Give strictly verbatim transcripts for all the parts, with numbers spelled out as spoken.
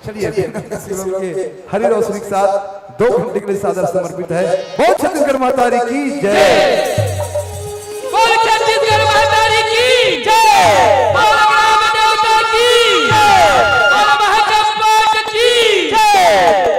चलिए, हरी रोशनी के साथ दो घंटे के लिए सादर समर्पित है। बोल छत्तीसगढ़ माता री की जय। बोल छत्तीसगढ़ माता री की जय। बोल राम देवता की जय। बोल महाकाल की जय।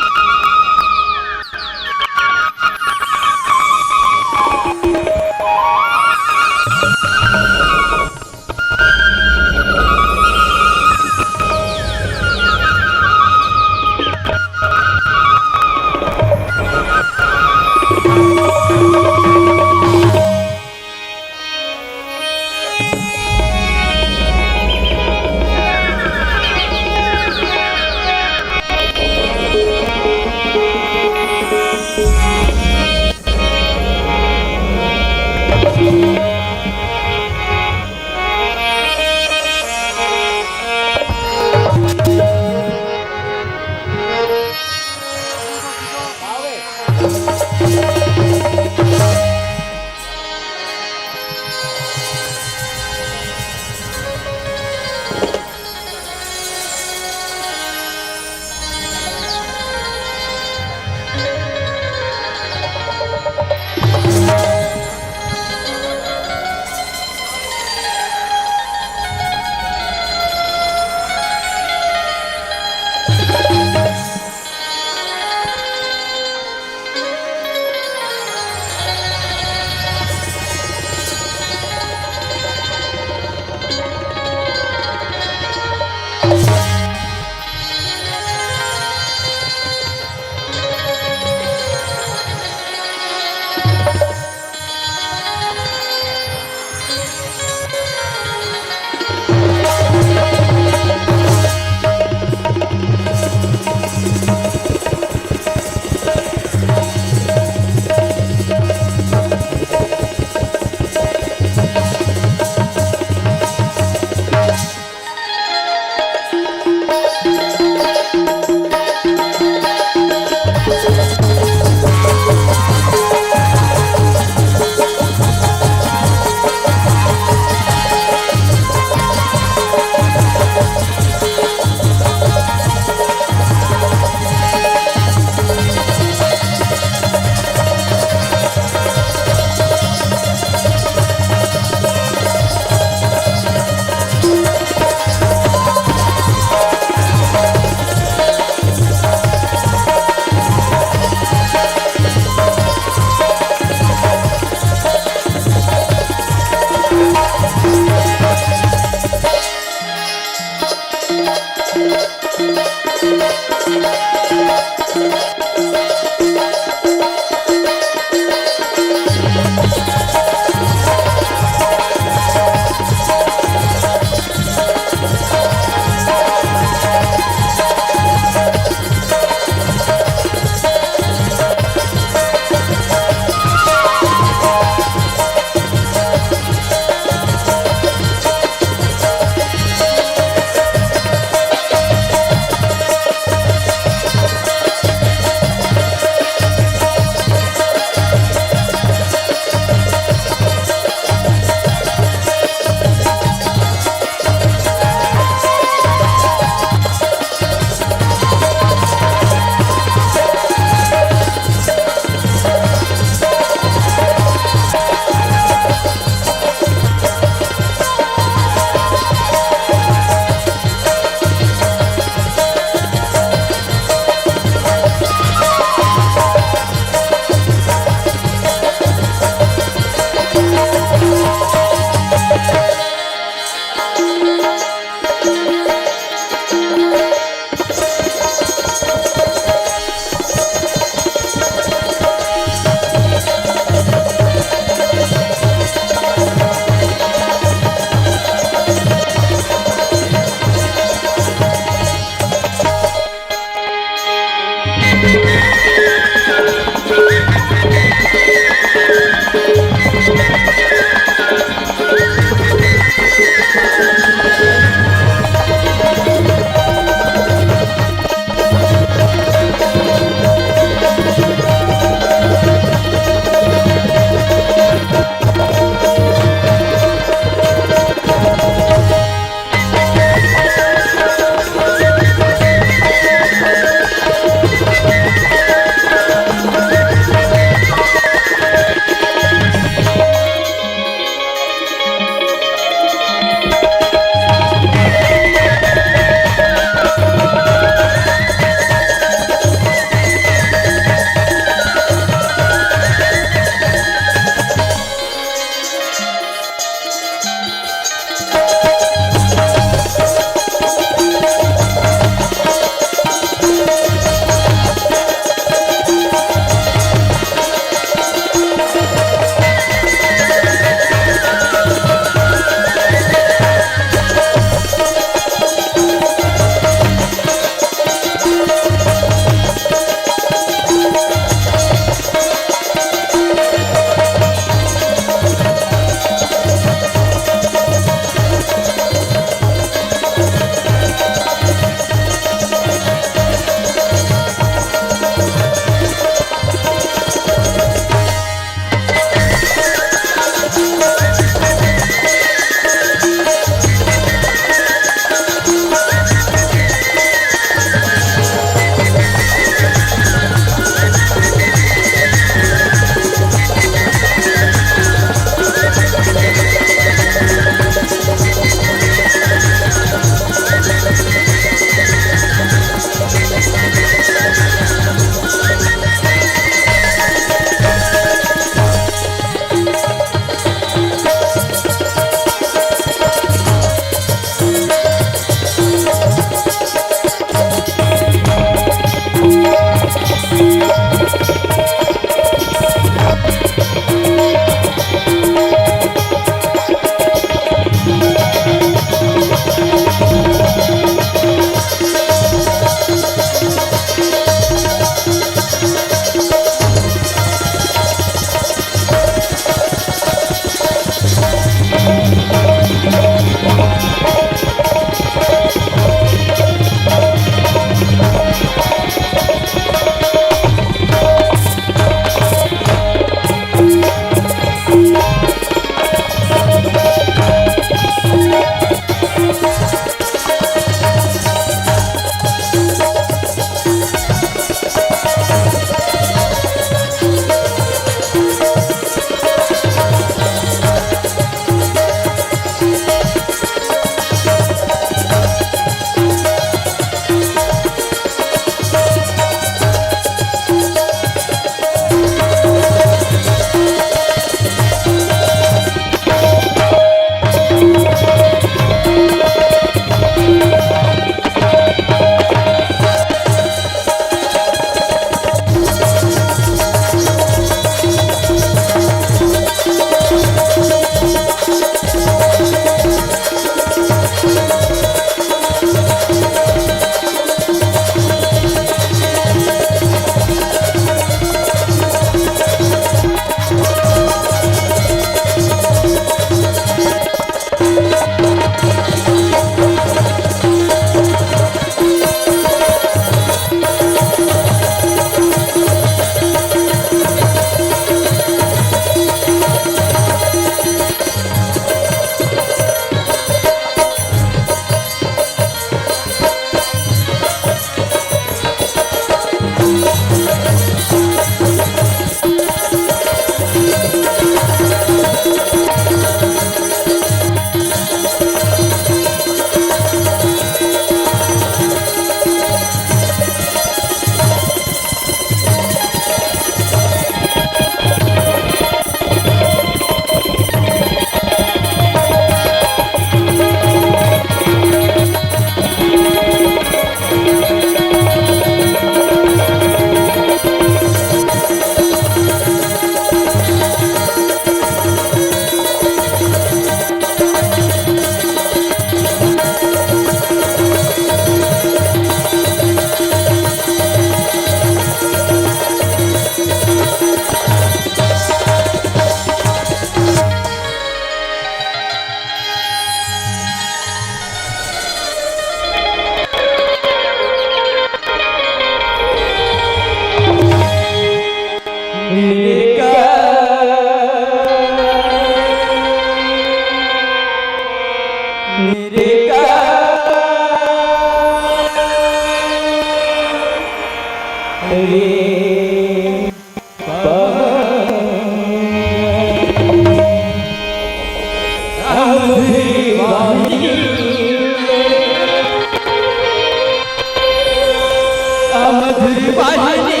अमधुर वाहिनी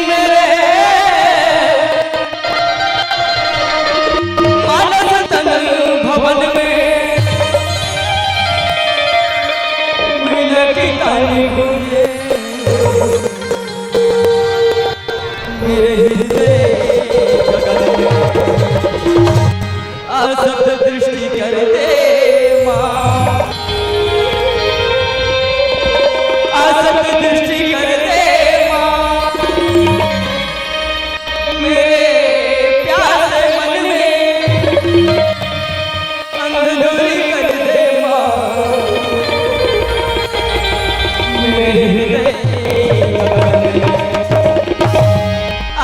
मेरे मानस तन भवन में मिनती तानी गूंजे। मेरे हृदय गगन में आ शब्द दृष्टि कर दे माँ, आ शब्द दृष्टि कर दे माँ। मेरे प्यासे मन में अंजलि कर दे माँ। मेरे हृदय गगन में आ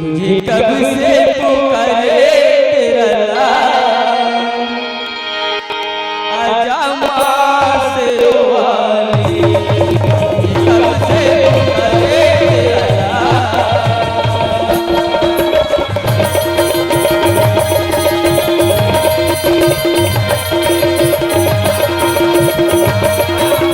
तुझे कब से पुकारे तेरा नाम, आजा माँ शेरोवाली। तुझे कब से पुकारे तेरा नाम।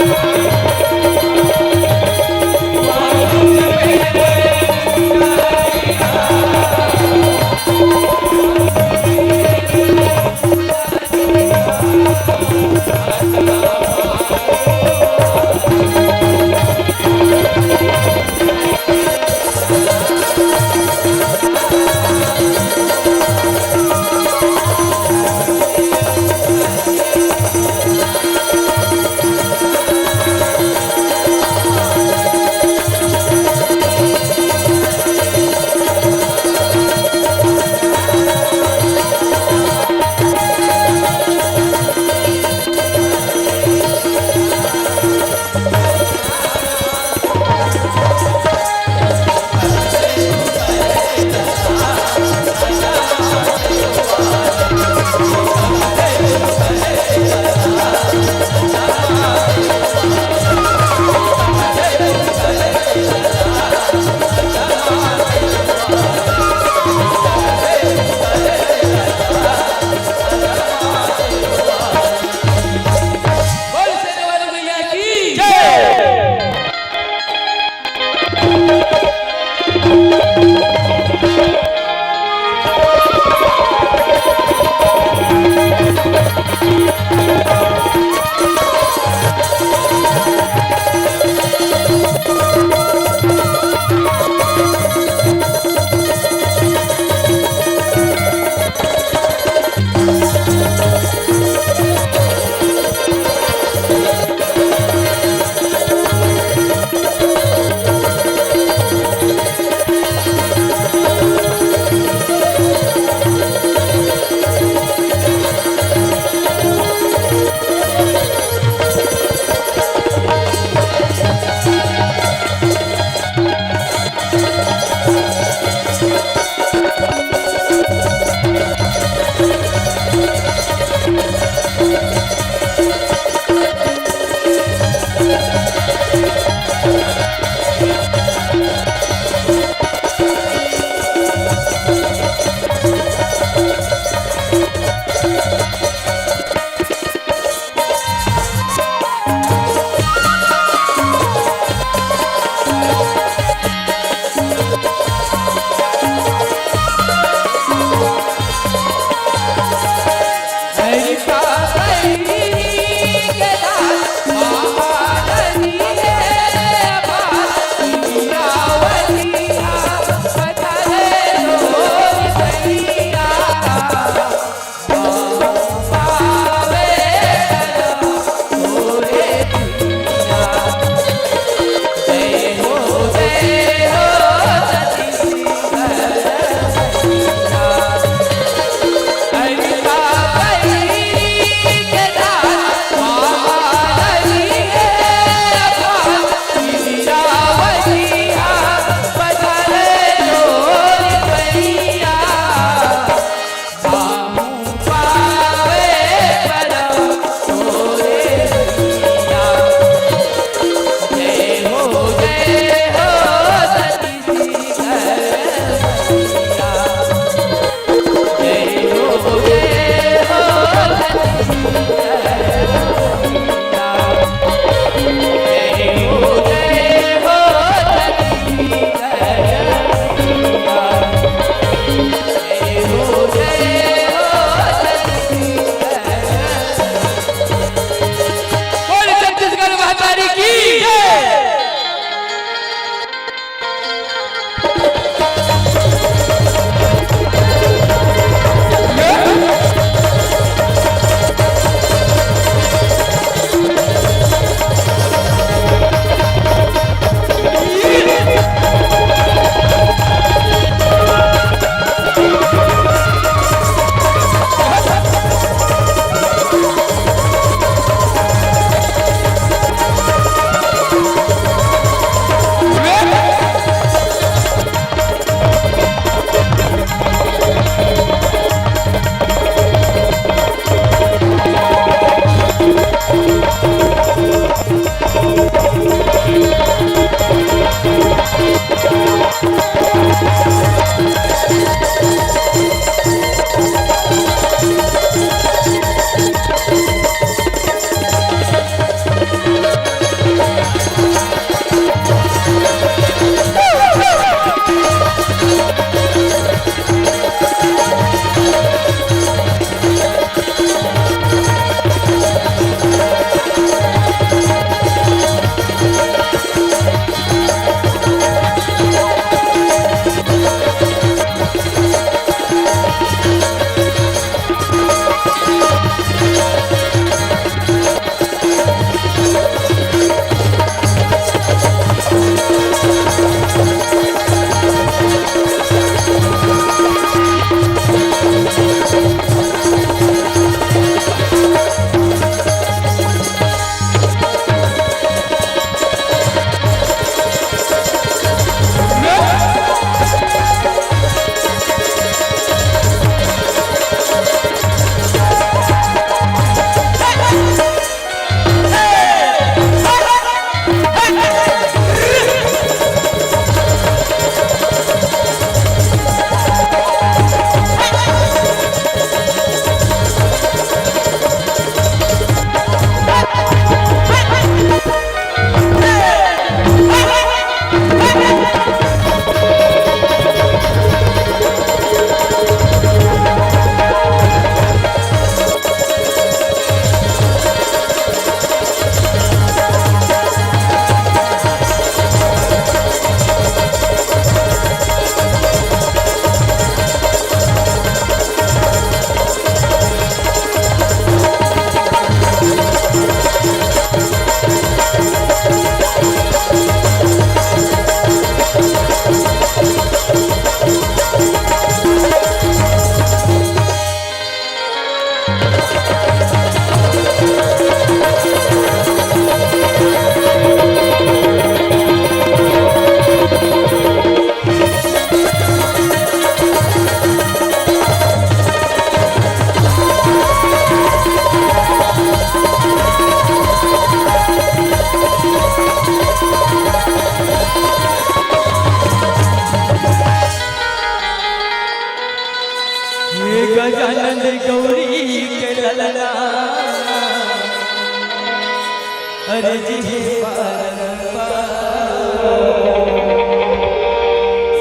अरे जी हे बारंबार,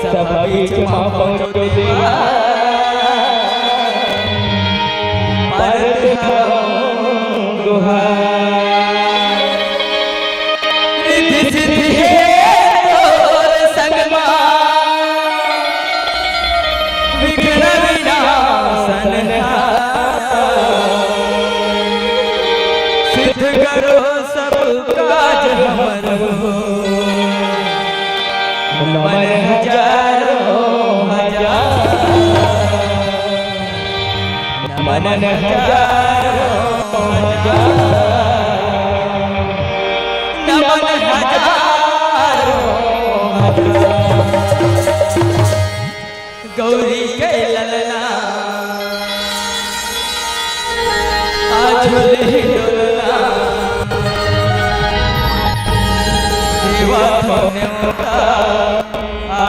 सभा बीच मा पहुँचो देवा, परत हवँ गुहार। रिद्धि सिद्धि हे तोर संग मा, विघ्न विनाशन हार। सिद्ध करो सब काज हमरो, नमन हजारों हजार। नमन हजारों हजार। नमन हजारों हजार। गौरी के ललना, आ झुलही डोलना, देवा तो न्योता, आ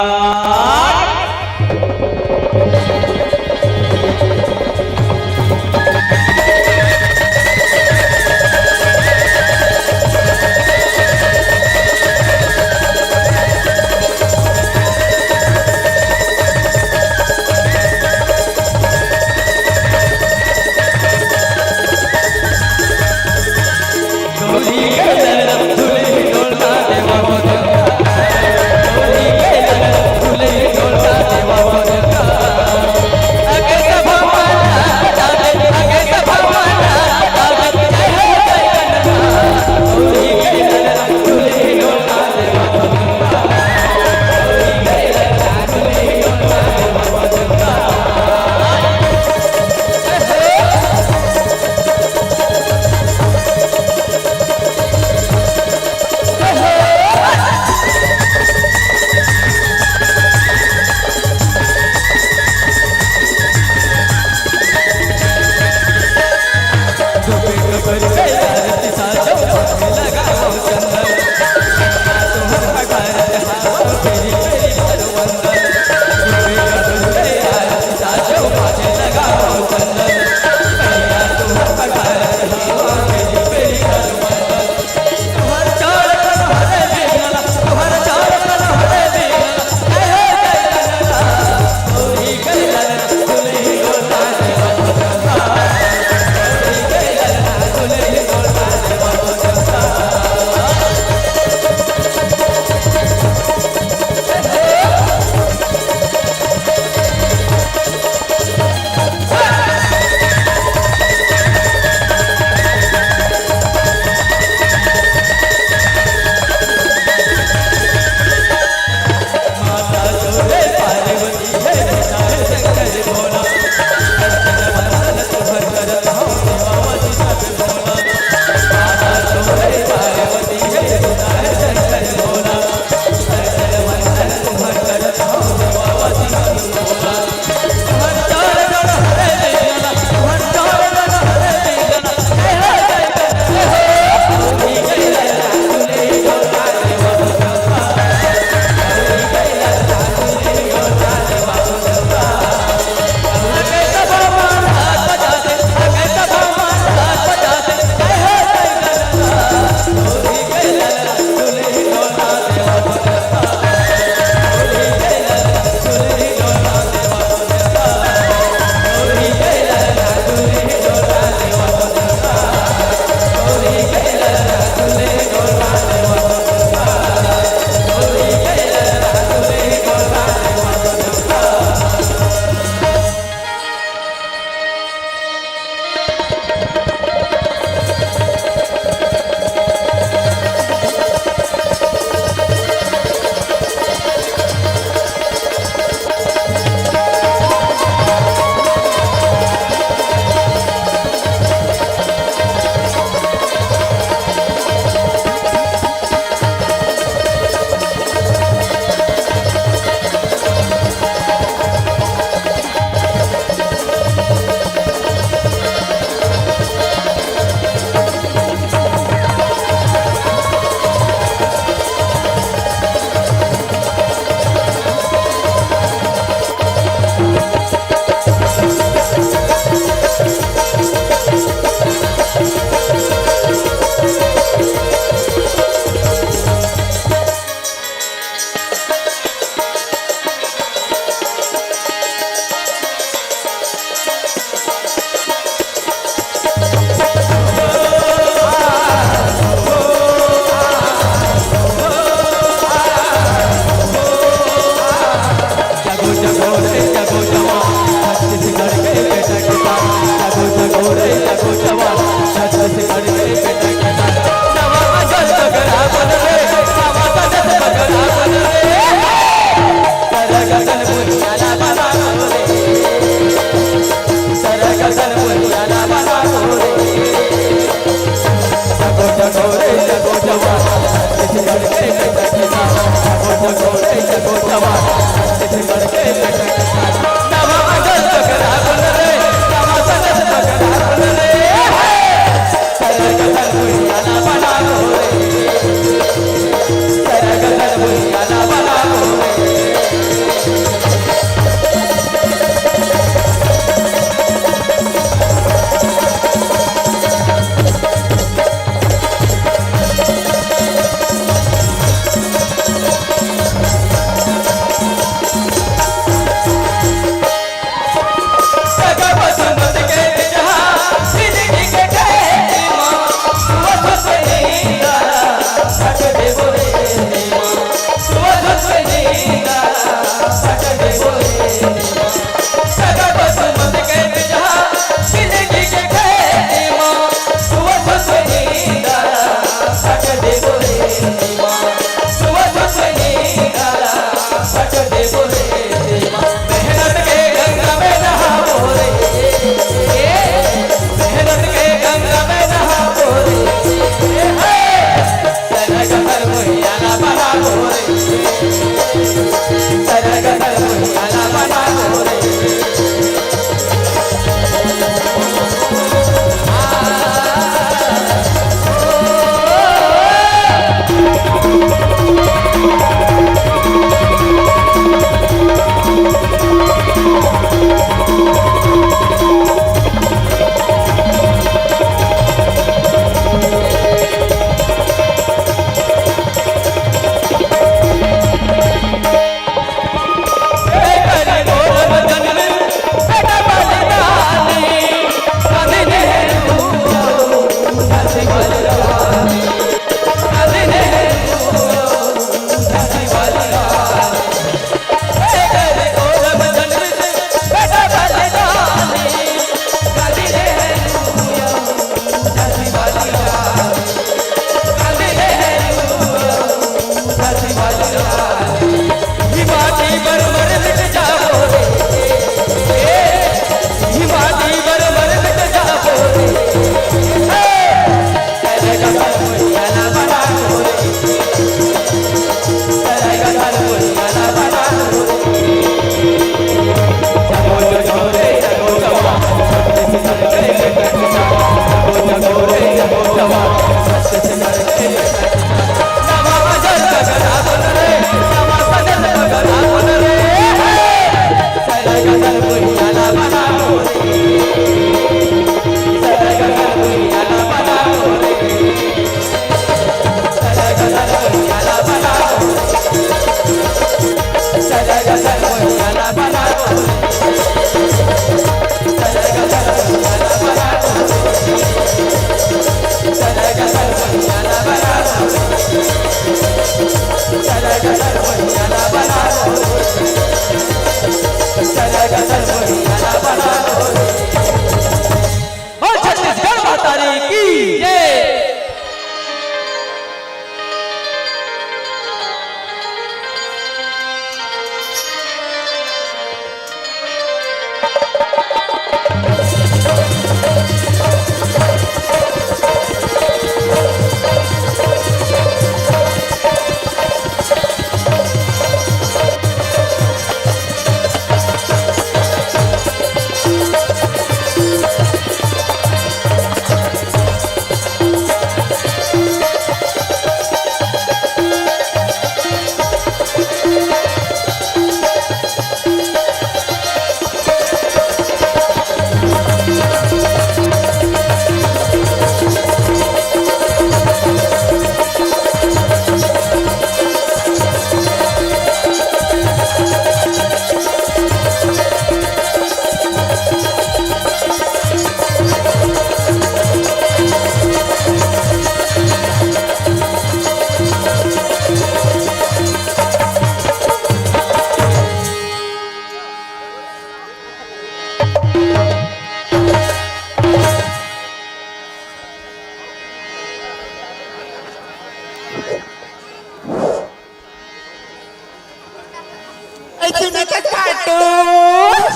सुनत हस भाटो?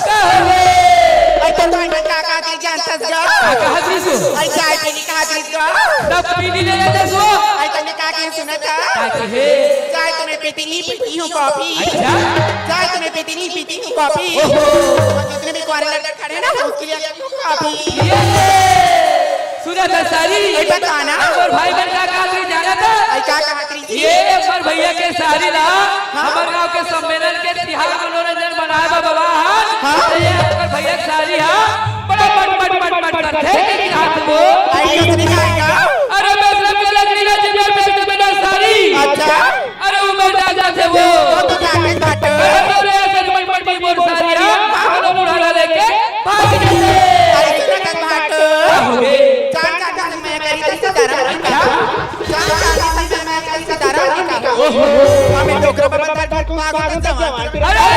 का हवे? अई तो तोर मन का कहत रहिस जानथस गा? का कहत रहिस वो? अई चाय पीनी कहत रहिस गा? तब पीनी ले लेथस वो? अई तने का कहे सुनत हस? का कहे? चाय तो मैं पीती नहीं पीती हूँ कॉफी। अच्छा। चाय तो मैं पीती नहीं पीती हूँ कॉफी। ओहो। और जितने भी कुंवारे लड़के खड़े हैं ना, उसके लिए कॉफी। ये सुनत हस सारी? अई बता ना। हमर भाई मन का कहत रहिस जानत हस? अई का कहत रहिस? ये हमर भैया के सारी ला, हाँ? हमर गांव के सम्मेलन के तिहार मनोरंजन मनाए बर बलाए हन। हाँ? तो ये हमर भैया के सारी हा, बड़ा मट मट मट मट करथे, के हाथ वो। अई कैसे दिखाएगा? अरे बेशरम के लकड़ी ला जिम्मे पे से बिना सारी। अच्छा। अरे ऊपर जा जाथे वो। वो तो जाथे भाटो। अरे तोरे ऐसे मट मट मट मोर सारी हा, हाँ? अरे बुढ़ाला लेके भाग जाथे। अरे सुनत हस भाटो। का होगे? चार चार दिन में करी तो सीताराम जी का। चार चार दिन में मैं करी सीताराम जी का। ओहो। हमें डोकरा बाबा का पागल जवान। अरे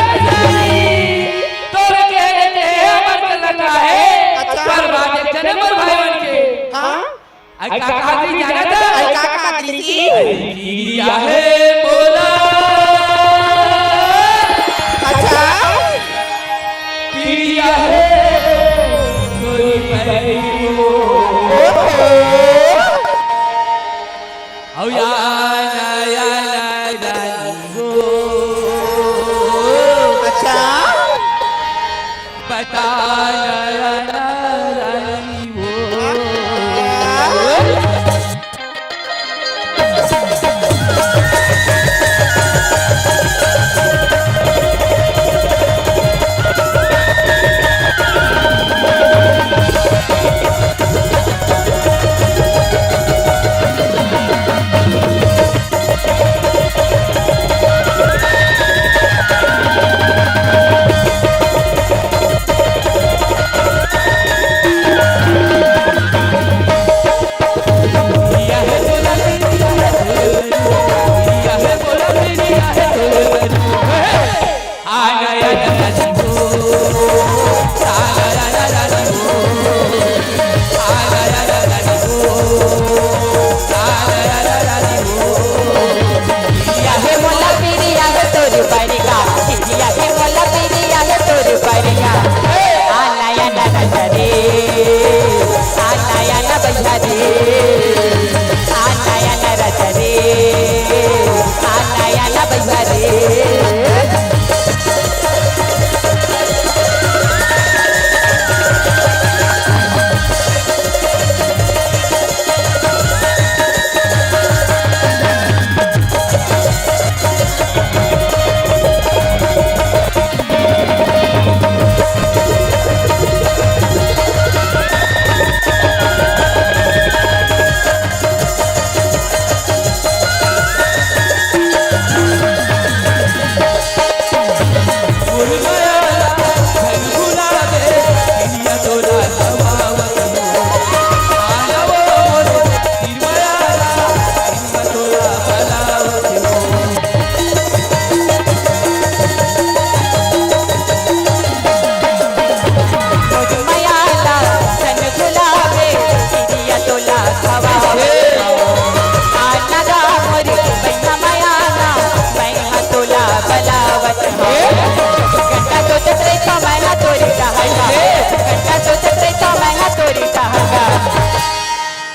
तोरे के के हमर के लगा है। अच्छा। पर बात एक जने पर भाई बन के। हाँ? अई का कहत रहिस जानत हस? अई का कहत रहिस? अरे किरिया हे मोला। अच्छा। किरिया हे तोरी बहिनी वो। ओहो। अउ या ना, या ना, रानी वो। अच्छा। बता ना, या ना, रानी वो।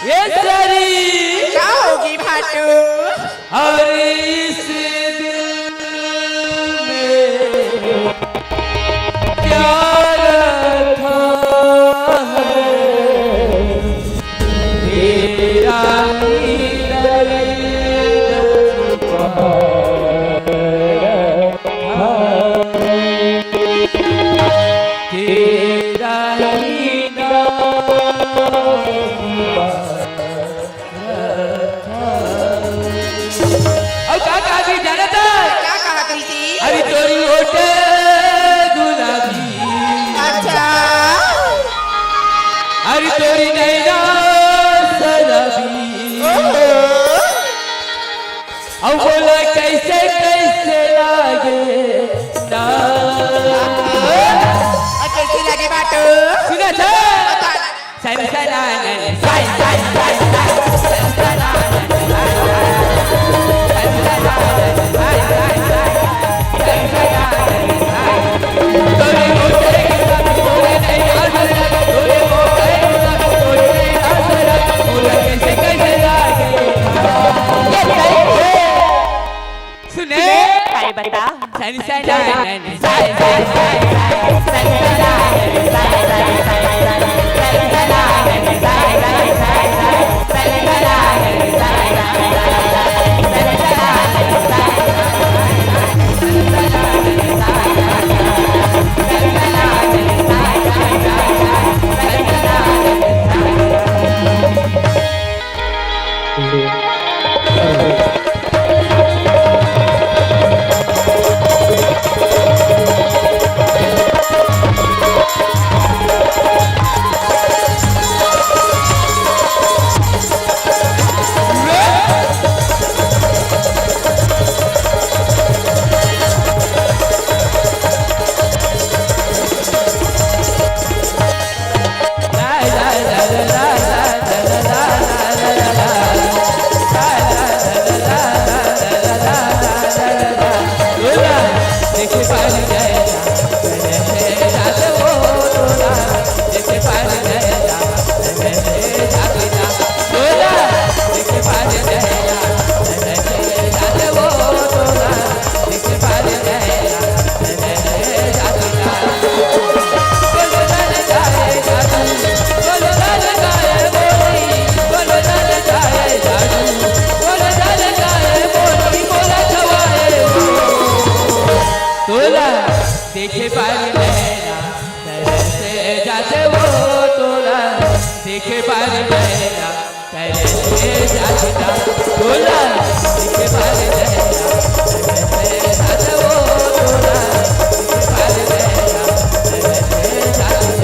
ये तेरी का होगे भाटो? हर इस दिल में क्या रखा है, तेरा ही दर्द छुपा रखा है, तेरा ही नाम। अउ का कहत रहिस जानत हस? का कहत रहिस? अरे तोरी ओठ गुलाबी। अच्छा। अरे तोरी नैना शराबी। ओहो। अउ बोला कैसे कैसे लागे ना। अउ कैसे लागे बाटू? सुनत हस? बता। सनसनानन, सन, सन, सन, सन, सनसनानन, सन, सन, सनसनानन, सन, सन, सन, सनसनानन। तोला देखे बर नैना तरस जाथे वो, तोला देखे बर नैना तरस जाथे। तोला देखे बर नैना तरस जाथे वो, तोला देखे बर नैना तरस जाथे।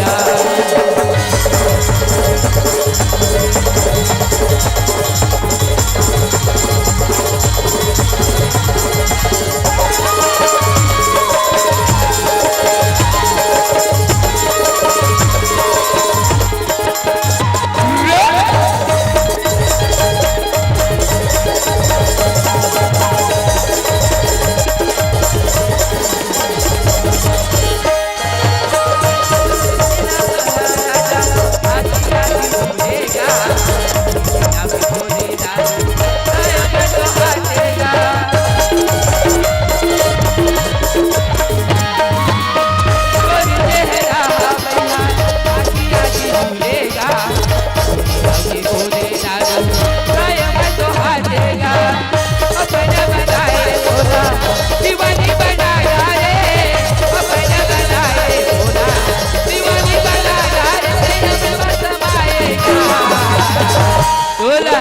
तोला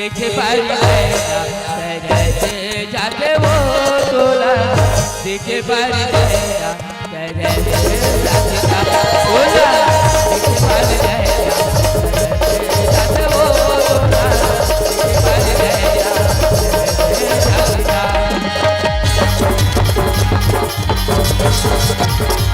देखे बर नैना तरस जाथे वो, तोला देखे बर नैना तरस जाथे। तोला देखे बर नैना तरस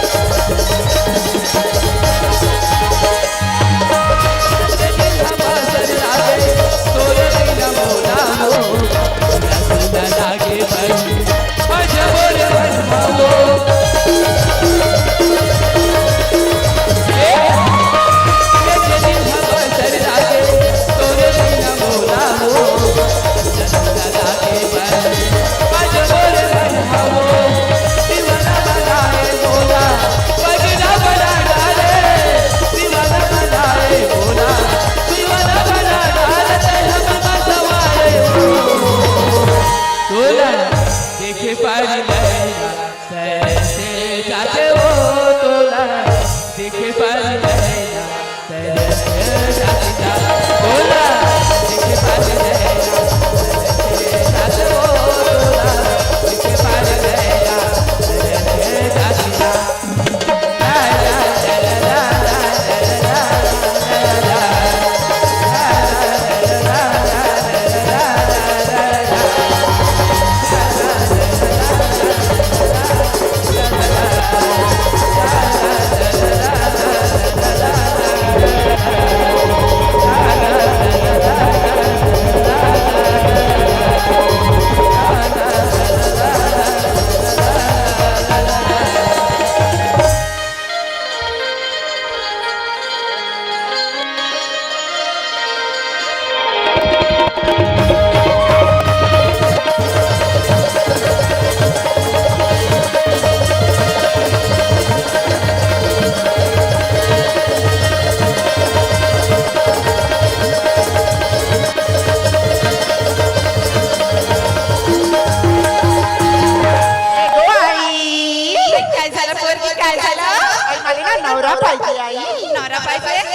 जाथे वो, तोला देखे बर नैना तरस जाथे। तोला देखे बर नैना तरस जाथे वो, तोला देखे बर नैना तरस जाथे। तोला देखे बर नैना तरस जाथे वो, तोला देखे बर नैना तरस जाथे।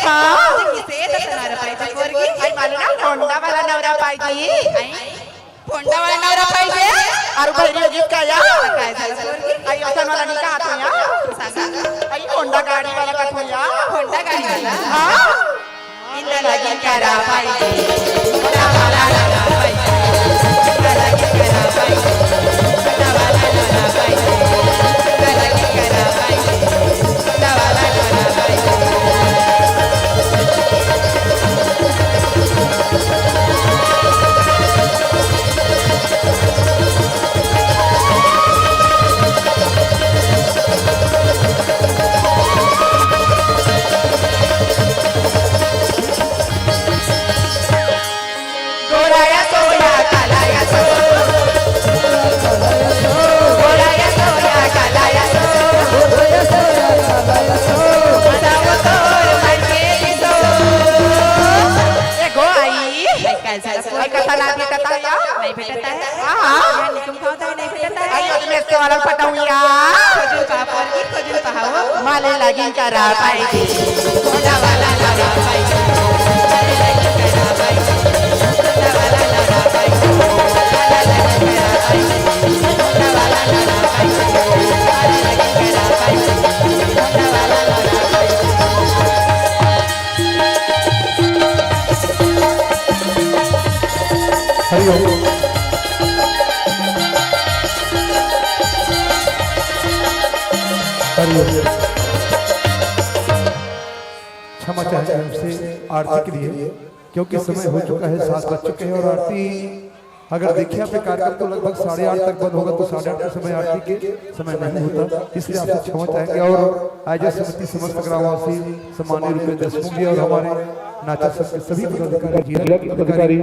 किसे दस नवरा पाई जी पोरगी? आई मालूम ना, होंडा वाला नवरा पाई जी। आई, होंडा वाला नवरा पाई जी। अरे भाई, ये गीत का या? काय झालं पोरगी? आई, ऐसा वाला नहीं कहा तो या? सांगा। आई, होंडा गाड़ी वाला का तो या? होंडा गाड़ी वाला? हाँ। इंदा लगी करा पाई जी। होंडा वाला नवरा पाई जी। इंदा लगी करा पाई जी। होंडा वाला नवरा पाई जी। इंदा लगी करा पाई जी। ए गो आई। आई, कैसा लगा? आई, कैसा ना भेटत है या? नहीं भेटत है। हाँ, हाँ। यहाँ निकुम खाओ तो नहीं भेटत है। आई, आज मैं इसके वाला पटाऊंगा। खोजू का पोरगी, खोजू का हो। माले लगी करा पाई जी। होंडा वाला नवरा पाई जी। माले लगी करा पाई जी। होंडा वाला नवरा पाई जी। माले लगी करा पाई जी। होंडा वाला नवरा पाई जी। माले लगी करा पाई जी। होंडा वाला नवरा पाई जी। हरि ओम। हरि ओम। क्षमा चाहेंगे आपसे आरती के लिए, क्योंकि समय हो चुका है, सात बज चुके हैं और आरती अगर देखिए आपके कार्यक्रम तो लगभग साढ़े आठ तक बंद होगा, तो साढ़े आठ के समय आरती के समय नहीं होता, इसलिए आपसे क्षमा चाहेंगे। और आयोजक समिति समस्त ग्रामवासी सम्माननीय रूपेश देशमुख जी और हमारे नाचा संघ के सभी पदाधिकारी, जिला के पदाधिकारी,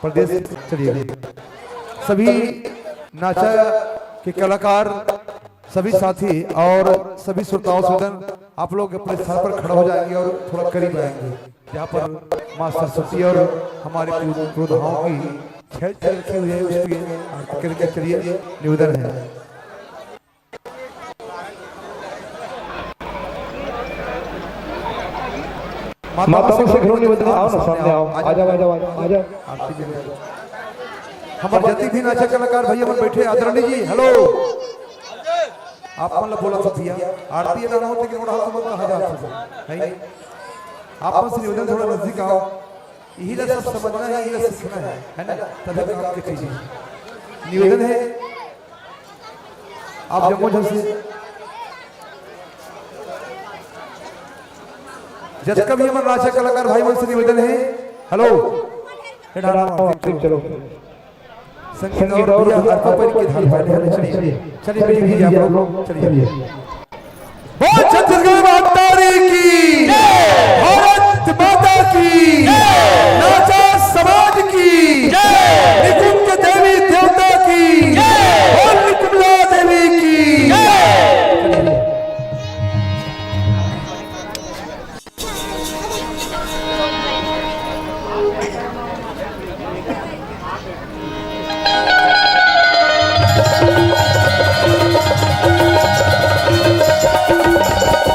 प्रदेश, चलिए, सभी नाचा के कलाकार, सभी साथी और सभी श्रोताओं से निवेदन, आप लोग अपने स्थान पर खड़ा हो जाएंगे और थोड़ा करीब आएंगे, जहाँ पर माँ सरस्वती और हमारे पूर्व पुरोधाओं की छड़ छड़ रखी हुई है, उसकी आरती करके चलिए, निवेदन है। माता से घरों निवेदन, आओ ना, सामने आओ, आ जाओ, आ जाओ, आ जाओ। आरती भी हो जाए। हमारे जति भी नाचा कलाकार भैया मन बैठे, आदरणीय जी, हेलो। आप मन ला बोला था भैया, आरती ना हो, लेकिन ओढ़ा तो मन कहाँ जा सकता है? आप मन से निवेदन, थोड़ा नजदीक आओ। यही ला सब समझना है, यही ला सीखना है, है ना? तभी काम की चीज है। निवेदन है, आप जम्मो झन से, जतका भी हमर नाचा कलाकार भाई मन से निवेदन है, हेलो, हे डाला, चलो। संगीत और भैया, हर पर के धार भाई, चलिए, चलिए, चलिए, आप लोग, चलिए। बोल छत्तीसगढ़ महतारी की, भारत माता की, नाचा समाज की, निकुंज देवी देवता की, बोल निकुंजा देवी की।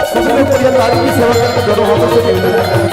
सभी लोग बढ़िया ताली की सेवा करके दोनों हाथों से निवेदन है।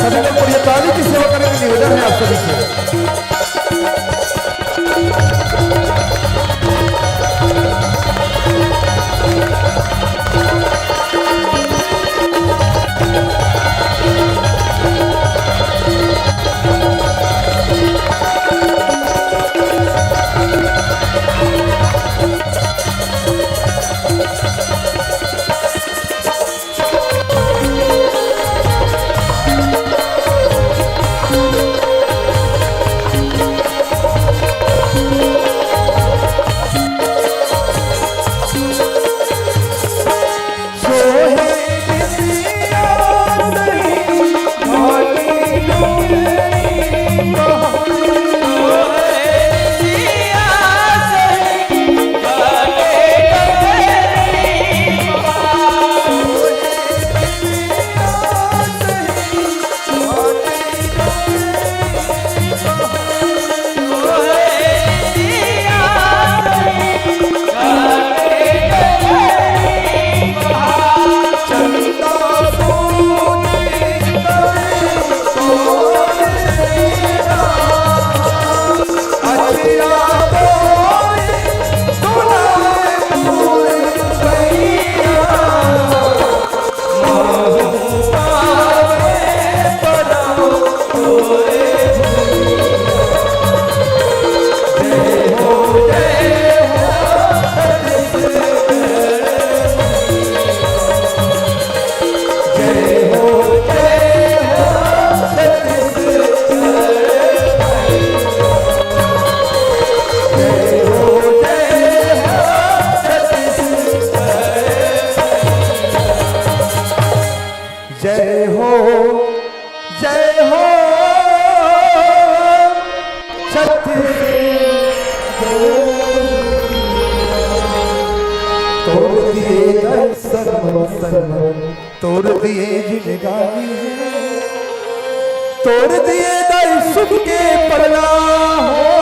सभी लोग बढ़िया ताली की सेवा करने की निवेदन है आप सभी से। जय हो, जय हो छत्तीसगढ़। तोड़ दिए दाई शर्म, शर्म, तोड़ दिए जिंदगानी, तोड़ दिए दाई सुख के पलना हो,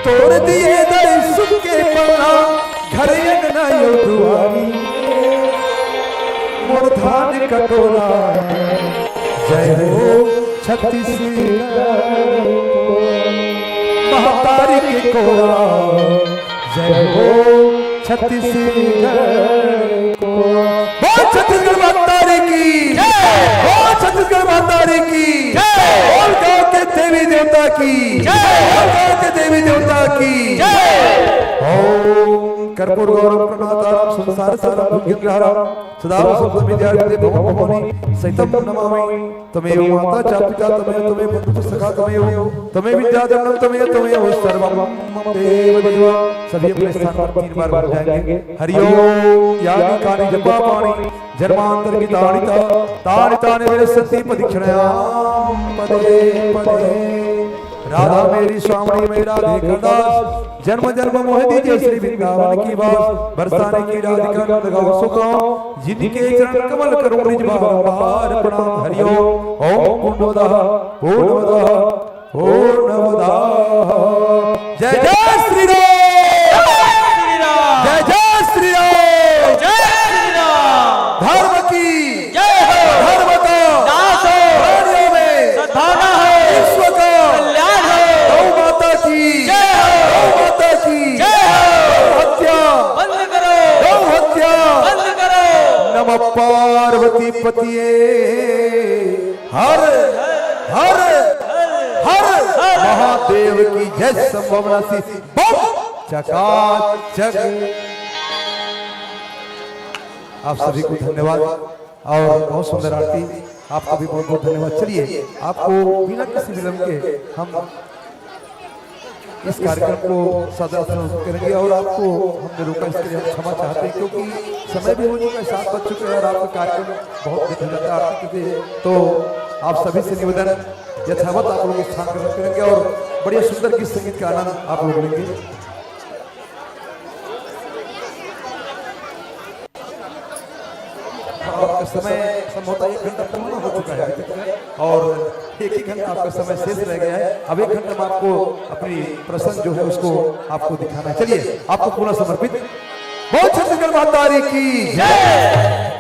तोड़ दिए दाई सुख के पलना। घर अंगना यो दुआरी, मोर धान कटोरा। जय हो छत्तीसगढ़ को, महतारी के कोरा। जय हो छत्तीसगढ़ को। बोल छत्तीसगढ़ महतारी की जय। बोल छत्तीसगढ़ महतारी की जय। बोल गांव के देवी देवता की जय। बोल गांव के देवी देवता की जय। ओम कर्पूर गौरम प्रणतारम संसार सारा दुख गिरहरा सदा वसंत विद्यार्थी भव भवानी सहितम नमामि। त्वमेव माता च पिता त्वमेव, त्वमेव बंधु च सखा त्वमेव, त्वमेव विद्या द्रविणम त्वमेव, त्वमेव सर्वम मम देव देव। सभी अपने स्थान पर तीन बार बोल जाएंगे। हरि ओम। यानि कानि जपापानि जन्मांतर कृतानि च, तानि तानि विनश्यन्ति पदक्षणायां पदे पदे। राधा मेरी श्यामणी मैं राधे का दास, जन्म जन्म मोह दीजे श्री वृंदावन की बास। बरसाने की राधिका नंद गाँव सो गाँव, जिनके चरण कमल करूं निज बारंबार प्रणाम। हरि ओम। ओम पूर्णमदः पूर्णमदः पूर्णमदः। जय जय श्री राम। श्री राम। जय जय श्री राम। जय श्री राम। धर्म की जय हो। धर्म का नाश हो। प्राणियों में सद्भावना हो। विश्व का कल्याण हो। गौ माता की जय हो। गौ माता की जय हो। गौ हत्या बंद करो। गौ हत्या बंद करो। नमः पार्वती पतिये हर हर हर महादेव की जय। संभावना सी बम चकाचक। आप सभी को धन्यवाद और बहुत सुंदर आरती। आपको भी बहुत बहुत धन्यवाद। चलिए, आपको बिना किसी विलंब के हम इस कार्यक्रम को सादर से करेंगे और आपको हमने रोका, इसके लिए हम क्षमा चाहते हैं, क्योंकि समय भी हो चुका है, सात बज चुके हैं और आपका कार्यक्रम बहुत विघ्न हो जाता है आरती के लिए। तो आप सभी से निवेदन, यथावत आप लोग स्थान ग्रहण करेंगे और बढ़िया सुंदर गीत संगीत का आनंद आप लोग लेंगे। आपका समय संभवतः एक घंटा पूर्ण हो चुका है अभी तक, और एक ही घंटा आपका समय शेष रह गया है। अब एक घंटा में आपको अपनी प्रसंग जो है, उसको आपको दिखाना है। चलिए, आपको पूरा समर्पित। बोल छत्तीसगढ़ महतारी की जय।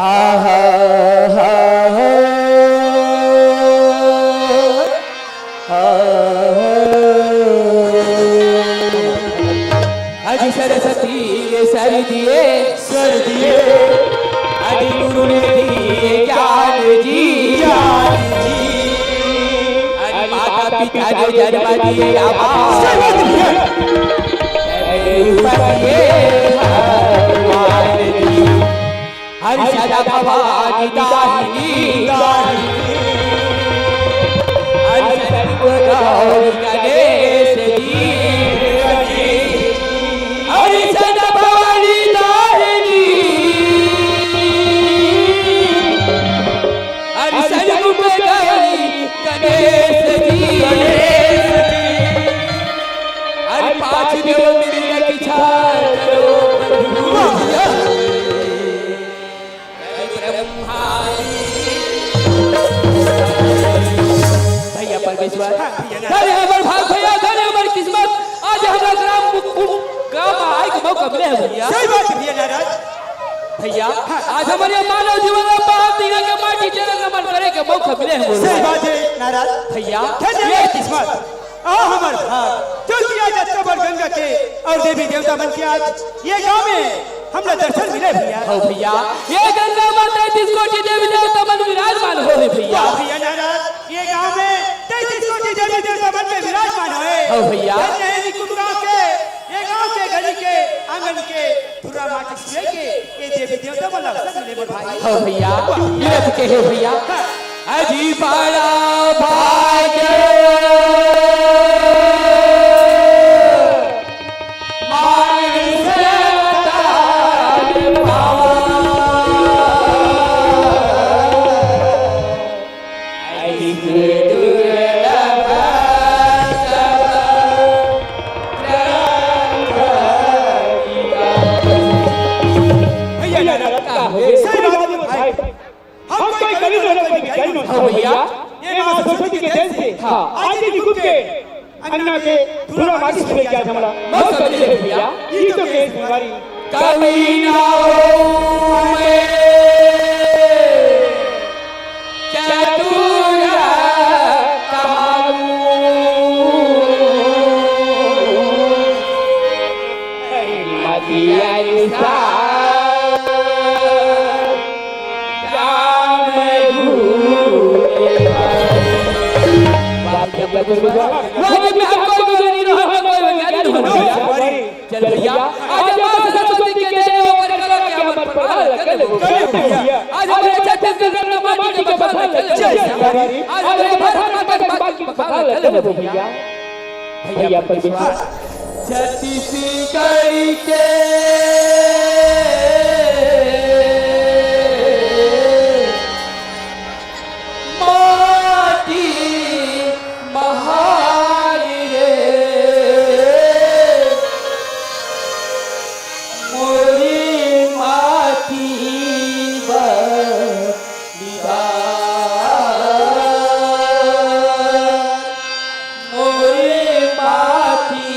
हा, हा, हा, हा। अजी सरस्वती रे सर दिए, सर दिए। अजी गुरु ने दिए ज्ञान जी, ज्ञान जी। अजी माता पिता ने जन्म दिए आबा। सही बात है। अरे ऊपर दिए भगवान जी। हरि सदा भवानी दाहिनी, दाहिनी। हरि सदा गौरी गणेश जी, हरि सदा भवानी दाहिनी। हरि सदा गौरी गणेश जी, गणेश जी। हरि पाँच देव मिल रखी छाड़ करो प्रभु। भैया परमेश्वर, हाँ, भैया ना। धन्य हमर भाग भैया, धन्य हमर किस्मत, आज हमरा ग्राम मु-, मु-, ग्राम में आए के मौका मिले है भैया। सही बात है भैया नाराज। भैया, हाँ। आज हमर ये मानव जीवन में पाँच दिन के माटी चरण नमन करे के मौका मिले है सही भैया। बात है नाराज। भैया, धन्य ये हमर किस्मत, आ हमर भाग, जो कि आज अत्ता बड़ गंगा के और देवी देवता मन के आज ये गाँव में हमला दर्शन मिले भैया। हव भैया, ये गंगा माता तैंतीस कोटि देवी देवता मन विराजमान हो रे भैया। वाह भैया नारद, ये गांव में तैंतीस कोटि देवी देवता मन के विराजमान होय। हव भैया। धन्य हे निकुंभ गांव के, ये गांव के गली के, आंगन के, धुरा माटी सुए के, ये देवी देवता मन ला अवसर मिले मोर भाई। हव भैया, मिलत के हे भैया। हाँ। अजी बड़ा भाग्य मानुष अवतार पावा। ऐसे दुर्लभ भैया, का हो गए? सही बात है भाई। हम कोई गरीब लोग कोई भिखारी नहीं। हाँ भैया। ये माँ सरस्वती के देन से हाँ। आज ये निकुंभ के अंगना के धुरा माटी सुए के आज हमला मौका मिले हे भैया। ये तो केस बीमारी। कवि ना हो मैं चतुर कहाऊं। मतिया चल भैया, आज माँ सरस्वती के देन हे, ओकर कला के हमर प्रणाम कर लेबो। आज हमरे छत्तीसगढ़ के माटी के बखान कर लेबो। आज हमरे भारत माता के बाल के बखान कर लेबो भैया। भैया परमेश्वर। छत्तीसगढ़ के माटी महान रे, मोरी माटी बलिदान। मोरे माटी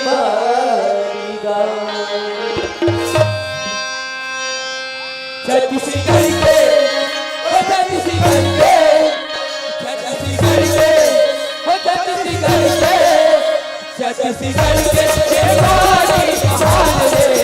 बलिदान। छत्तीसगढ़ के, ओ छत्तीसगढ़ के, छत्तीसगढ़ के, ओ छत्तीसगढ़ के, छत्तीसगढ़ के, ए माटी महान रे।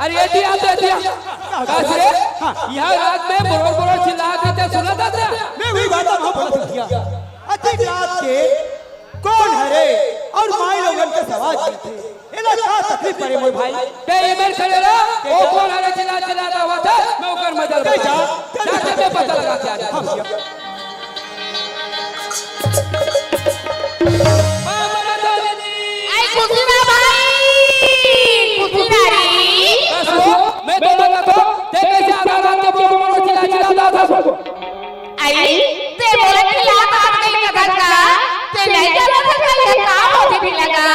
अरे, एती आ तो, एती आ। का रे? हाँ। इहाँ रात में बोरोड़ बोरोड़ चिल्लात हे, तें सुनत हस? मैं वही बात अब बोलत हँव भैया। अतेक रात के कोन हरे अउ माईलोगन के सवाल देथे? एला का तकलीफ परे मोर भाई? तें एमेर खड़े रह, ओ कोन हरे चिल्ला चिल्ला आवत हे, मैं ओकर मजा लेथँव। जा, जा, जा, मैं पता लगा के आ जाथँव। हाँ भैया। आई खुशी ना भाई, खुशी ना रे। बस वो, मैं तो लगा तो, तें कइसे आधा रात के बोरोड़ बोरोड़ चिल्ला चिल्ला आवत हस? आई, तें मोला खिलाफ हाथ नहीं करत का? तें नहीं जानत हस का ये का होथे भइया का?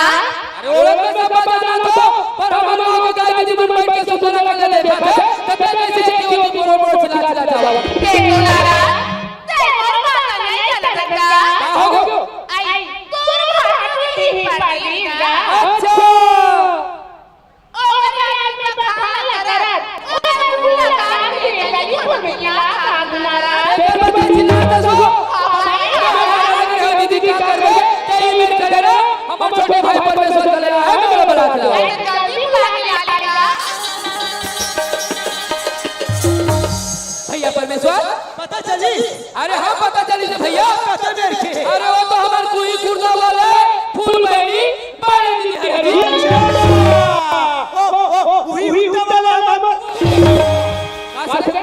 अरे, ओला तो सब जानत हँव, पर हमर गाँव के दाई दीदी मन बइठ के सुंदर लगे देखत हे, त तें कइसे एती ओती बोरोड़ बोरोड़ चिल्ला चिल्ला आवत हस? तें तो लड़ा, तें मोर बात नहीं जानत हस का? का हो गयो? आई, तोर भाभी ही पार्टी का। अच्छा। ओकर आगे में बखान करत, ओकर मुँह लगा के लगी हो गया कागुनारा। तेरे बच्चे चिल्लाता सो। हाय, हाय, हाय। दीदी का करबे? तेरी मेरी करे ना, हम छोटे भाई परमेश्वर चले आए, मेरे बला के लाओ। अरे, जल्दी बुला के ला लेगा। भैया परमेश्वर। पता चली? अरे हाँ, पता चली से भैया। पता चल के। अरे वो तो हमर कुही कुर्ता वाले फूल बहिनी बड़े दीदी हरी। अच्छा। ओ, ओ, ओ, उही कुर्ता वाला हमर। का से?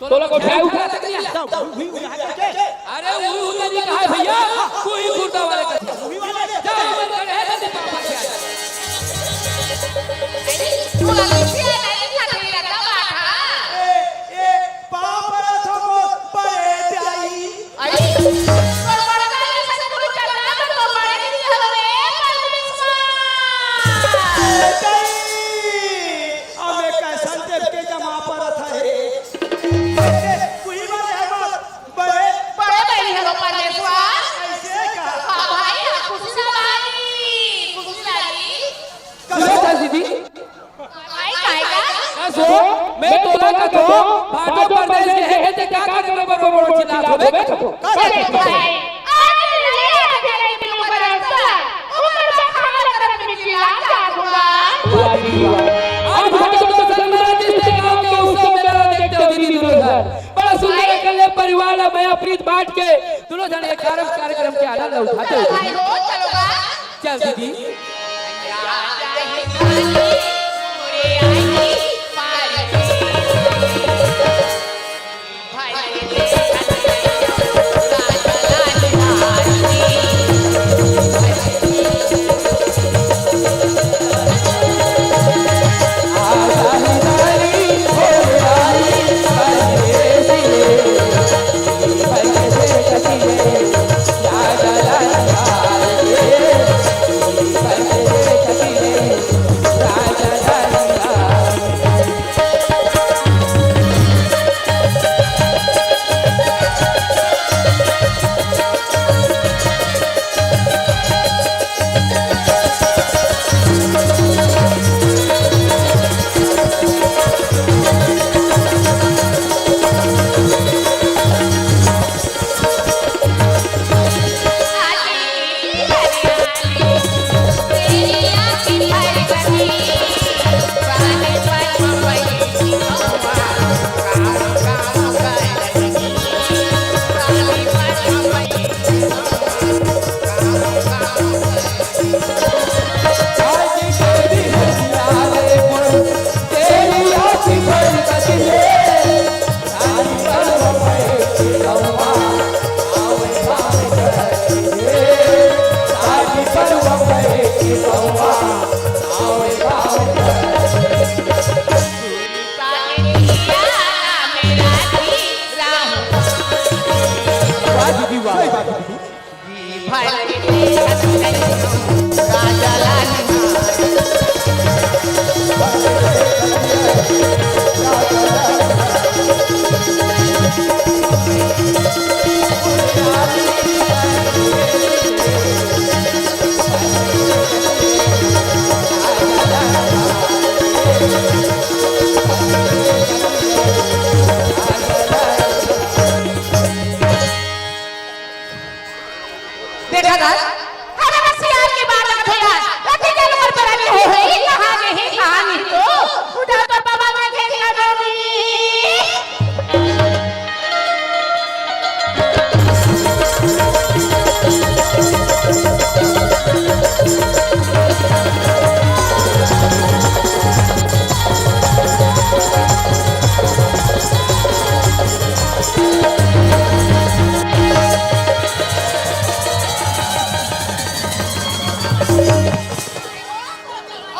तो लोग उठाए उठा तक नहीं आता। उही, उही उठा के। अरे उही उठा नहीं कहा है भैया, कुही कुर्ता वाले का। उही वाले का। जा, उधर खड़े हैं, जल्दी पापा के आ जा। अरे, तू लड़की है, नहीं खाती लड़का बात, हाँ। ए, ए, पाँव परत हँव मोर बड़े दाई। अरे, तोर बड़े दाई से कुछ करना तो तोर बड़े दीदी हवे रे, परमेश्वर। ए दाई, अब मैं कइसन देख के जमा परत हे। ए, कोई बात है मत, बड़े बड़े बहिनी हवे परमेश्वर। ऐसे का? हाँ भाई, हाँ, खुशी ना भाई, खुशी ना भाई। कसम। दीदी। भाई, काय का? का सो, मैं तोला कथों, भाटो परदेस गे हे, ते का करे बर बड़ बड़ चिल्लात होबे कथों? का करे भाई? आज ले आ गया रे मेरे ऊपर अंसर, ऊपर बखान करत में चिल्लात होगा। वाह दीदी वाह। आज भाटो तो शर्मा जिसने गांव के उत्सव मेला देखते हो दीदी दोनों घर। बड़ा सुंदर अकेले परिवार ला मया प्रीत बांट के दोनों जन एक कार्यक्रम, कार्यक्रम के आनंद उठाते हो। भाई हो, चलो बा। चल दीदी।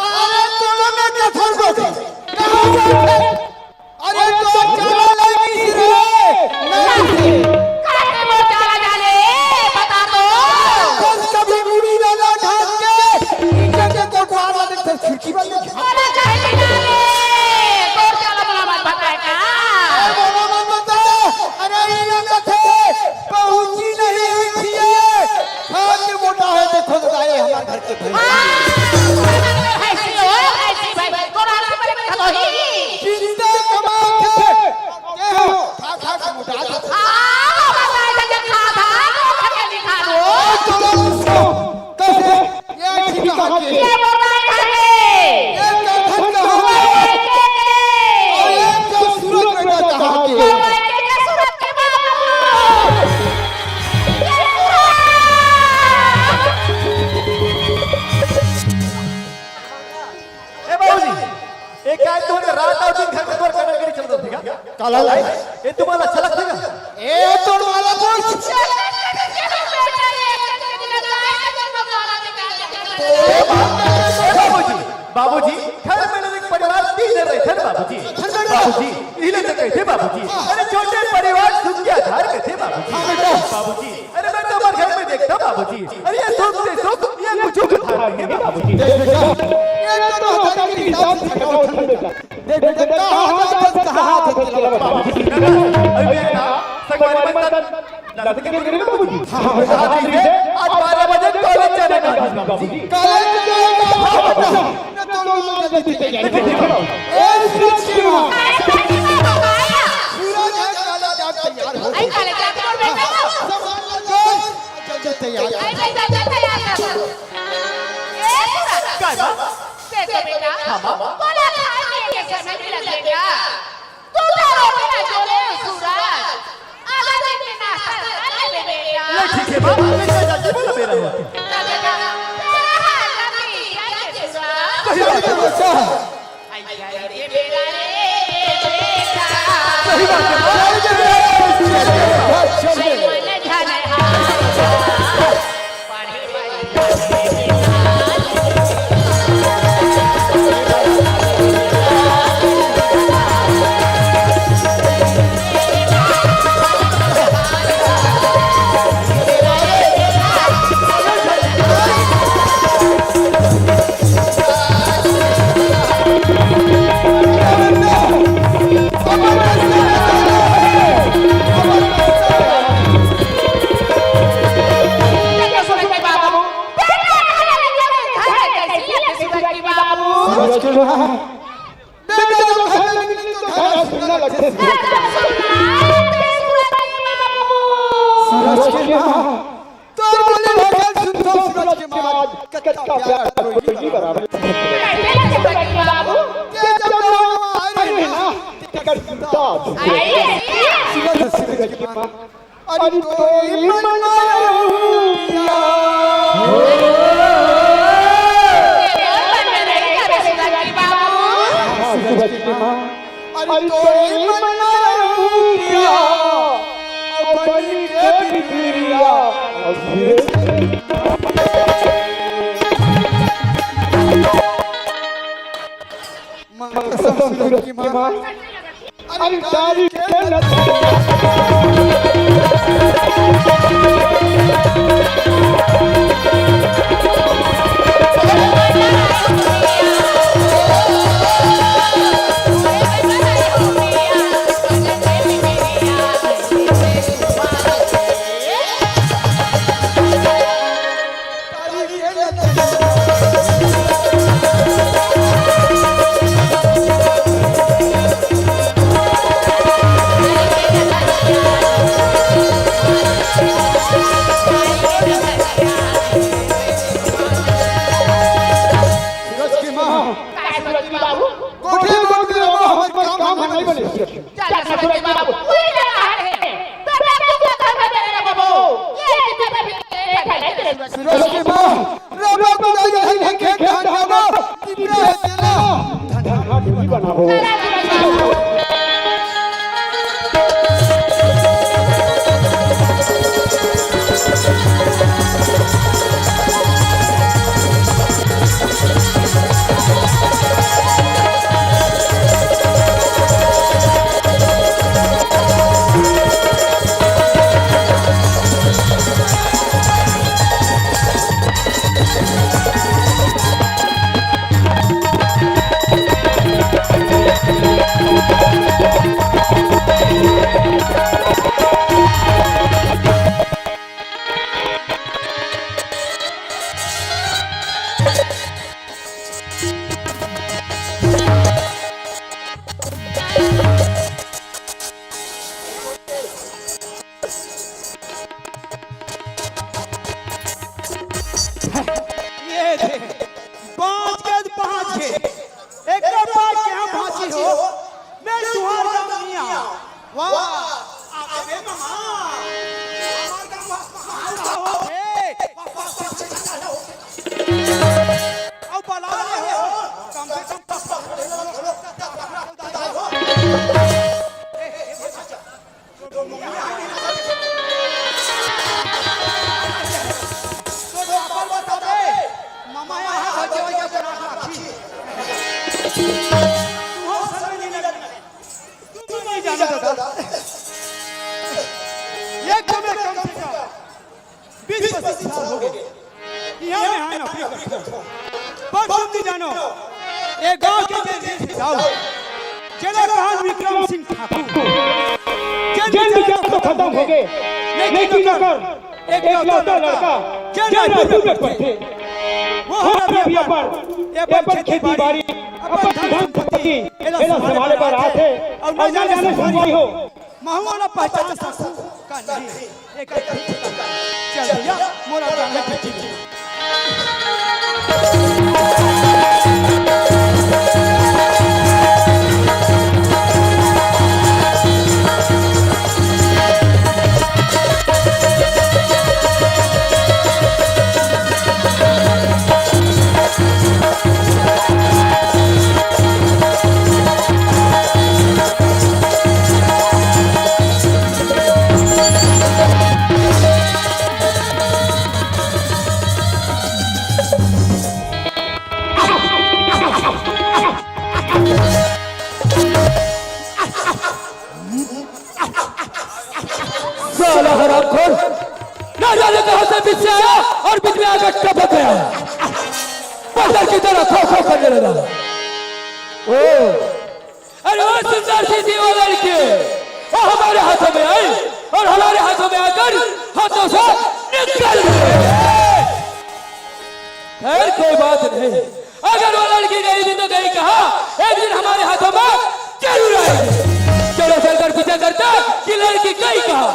अरे तोला मैं कथन को कहाँ जाथे? अरे तो चला लगी रे, नहीं से। काहे वो चला जाले? बता तो। बस कभी मुड़ी ना, ना ढाक के, नीचे के तो द्वार वाले से खिड़की बंद है। अरे कहे ना रे, तो चला बोला मत बताए का? अरे बोला मत बता। अरे ये ना कथे, पहुंची नहीं हुई थी ये। खा के मोटा है, देखो तो आए हमारे घर के भैंस। हाँ, भैंसी हो, भैंसी भाई, तोरा से बड़े बड़े खलोही। चिंता कमा के, के हो, खा खा के मोटा जाते। हाँ, बाबा, खा खा, खा खा, खा खा, खा खा। ओ, चलो, उसको, कैसे? ये ठीक कहा के। ये बोला खा के। ये कथन कहा के। और ये जो सूरज बेटा कहा के। ए बाबूजी, ए काय तोहर रात अउ दिन घर के तोर कटाकटी चलत होथे का? काला लाई? ए तुम्हाला अच्छा लगथे का? ए तोर वाला बोल। ए बाबूजी, बाबूजी, घर में एक परिवार तीन जन रहिथे ना बाबूजी। बाबूजी, इले तो कहिथे बाबूजी। अरे छोटे परिवार सुख के आधार कहिथे बाबूजी। बाबूजी, अरे मैं तो हमारे घर में देखता बाबूजी। अरे ये सुख से सुख, ये कुछ उधार नहीं है बाबूजी। देख बेटा, ये तो हमारे हिसाब से खड़ा उठा बेटा। देख बेटा, कहाँ जात, कहाँ हाथ लगा बाबूजी। अरे बेटा, संगवारी मन लड़के के गिरे बाबूजी। हाँ, हाँ, हाँ, आज बारह बजे कॉलेज जाने का बाबूजी। कॉलेज जाने का बाबूजी। ए, सूरज की माँ। सूरज है, काला जाट तैयार हो। आई काला जाट कौन बैठा हो? सब जल्दी तैयार हो। आई, आई, आई, आई, तैयार हो। ए, सूरज। काय माँ? देखो बेटा, हाँ, माँ। बोला था, ये कैसे नहीं लग बेटा? तू तो रोटी ना जोड़े, सूरज। आधा दिन में नाश्ता कर ले बेटा। ले ठीक है माँ, मैं क्या जाके बोला मेरा हो। तेरा हाथ लगी, क्या ये सूरज? सही बात है। अच्छा। आई, आई, ये बेटा रे, बेटा। सही बात है। जीवन झाला। सूरज के माँ, बेटा जब घर में निकली तो घर सुनना लगथे। सूरज के माँ, तो बोले घर सुनता सूरज के माँ, कच्चा प्यार कोई नहीं बराबर। ये जब नवा आ रहे हैं ना, टिकट सुनता। सूरज, सूरज के माँ। अरे तोई मन माया रूपिया। अरे तोई मन माया रूपिया। बन के बिजुरिया। माँ कसम सूरज की माँ। अरे डाली के लत। सूरज की माँ। काय सूरज की बाबू? कोठे कोठे बाबू, हमारे काम हम नहीं बने। चल, सूरज की बाबू, कोई नहीं आ रहे। तो मैं आपको घर में तेरे बाबू। ये कितने भी सूरज की माँ, रो बाबू, नहीं, नहीं, नहीं, खेत धान बाबू, कितने तेरा। धन, धन, धन, धन बनाओ। तुमन नहीं जानो दादा, ये तो मैं कम से कम बीस पच्चीस साल हो गए। यहाँ मैं हाँ नौकरी करता हूँ। पर तुम नहीं जानो, ये गांव के जे रीत रिवाज, जेला कहा विक्रम सिंह ठाकुर, जेन विचार तो खत्म हो गए, लेकिन ओकर एकलौता लड़का जेन रायपुर में पढ़थे, वो हर रविया पर ये अपन खेती बाड़ी, अपन धन संपत्ति एला संभाले बर आथे। और न जाने संगवारी हो, महू ओला पहचान सकूं का नहीं, एकर चल भैया, मोला जाने दे। साला हरामखोर, ना जाने कहां से बीच से आया और बीच में आकर टपक गया। बंदर की तरह खो खो करने लगा। ओ, अरे ओ सुंदर सी थी वो लड़की, वो हमारे हाथों में आई और हमारे हाथों में आकर हाथों से निकल गई। खैर, कोई बात नहीं, अगर वो लड़की गई भी तो गई कहाँ, एक दिन हमारे हाथों में जरूर आएगी। चलो चलकर पीछा करते हैं कि लड़की गई कहाँ।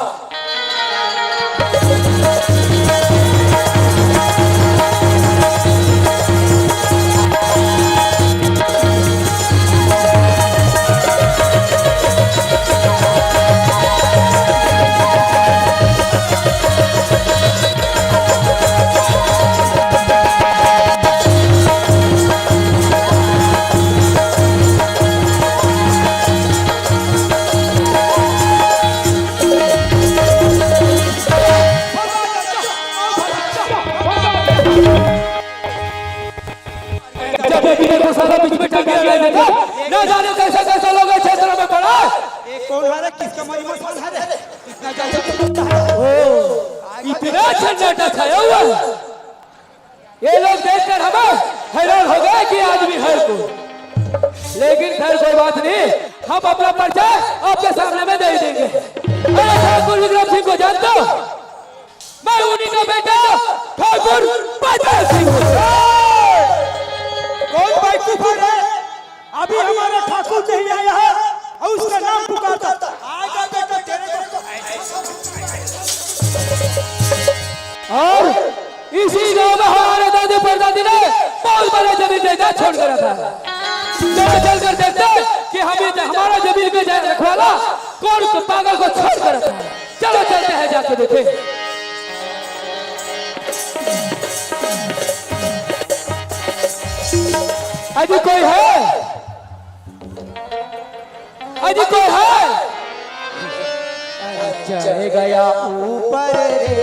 जब ये बीच में घुसा था, बीच में टंगिया नहीं देखा। ना जाने कैसे कैसे लोग इस क्षेत्र में पड़ा। ये कौन है रे? किसका मरी मसान है रे? इतना ज्यादा तो लगता है। ओ, इतना सन्नाटा छाया हुआ है। ये लोग देखकर हम हैरान हो गए कि आदमी है कौन। लेकिन खैर, कोई बात नहीं, हम अपना परिचय आपके सामने में दे देंगे। अरे ठाकुर विक्रम सिंह को जानते हो? मैं उन्हीं का बेटा ठाकुर बैजनाथ सिंह हूँ। कौन बेवकूफ है रे? अभी हमारा ठाकुर नहीं आया है और उसका नाम पुकारता। आएगा बेटा, तेरे को। और इसी गांव में हमारे दादे परदादी ने बहुत बड़ा जमीन जायदाद छोड़ कर रखा है। चलो चल कर देखते हैं कि हम ये हमारा जमीन के जा-, रखवाला कौन पागल को छोड़ कर रखा है। चलो चलते हैं, जाके देखें। अजी कोई है? अजी कोई है? चढ़ गया ऊपर रे।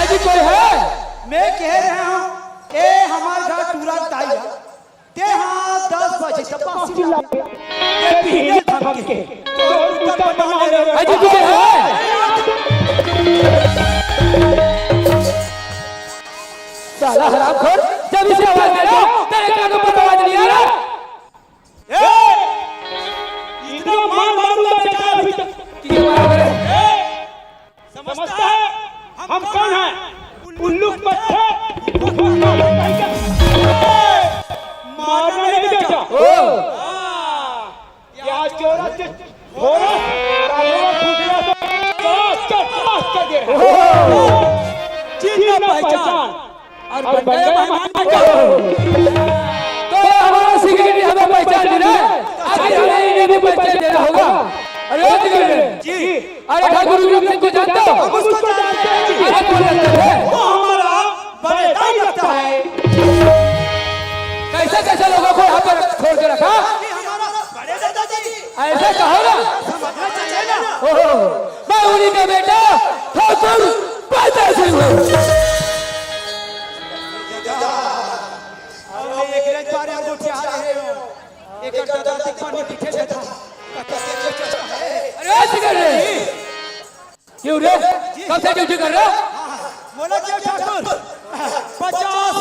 अजी कोई है? मैं कह रहा हूँ, ए हमार घर टूरा दाई, ते हाँ दस बजे तक बांसुरी ला, ते पीने थम के, तोर पुता बना ले। अजी कोई है? साला हरामखोर, जब इसे आवाज दे रहा, तेरे कानों पर आवाज नहीं आ रहा। ए, इतना मार मारूंगा बेटा अभी तक। ये मार मेरे। ए, समझता है हम कौन हैं? उल्लू के बच्चे। मारना नहीं बेटा। ओ। हाँ, ये आज चोरा से थोड़ा कानून फूट गया तो काट, काट, काट कर दे। चिन्ह पहचान। और और बन गए बन गए मेहमान। मेहमान। तो हमारा सिक्योरिटी हमें पहचान दे रहा है, आखिर हमें इन्हें भी पहचान देना होगा। अरे ओ सिक्योरिटी, जी। अरे ठाकुर विक्रम सिंह को जानते हो? हम उसको जानते हैं जी। अरे कौन जानते हैं? वो हमारा बड़े भाई लगता है। कैसे कैसे लोगों को यहाँ पर छोड़ के रखा? ये हमारा बड़े दादाजी। ऐसा कहो ना। समझना चाहिए ना। क्यों रे? कब से ड्यूटी कर रहे हो? बोला क्या ठाकुर? पचास।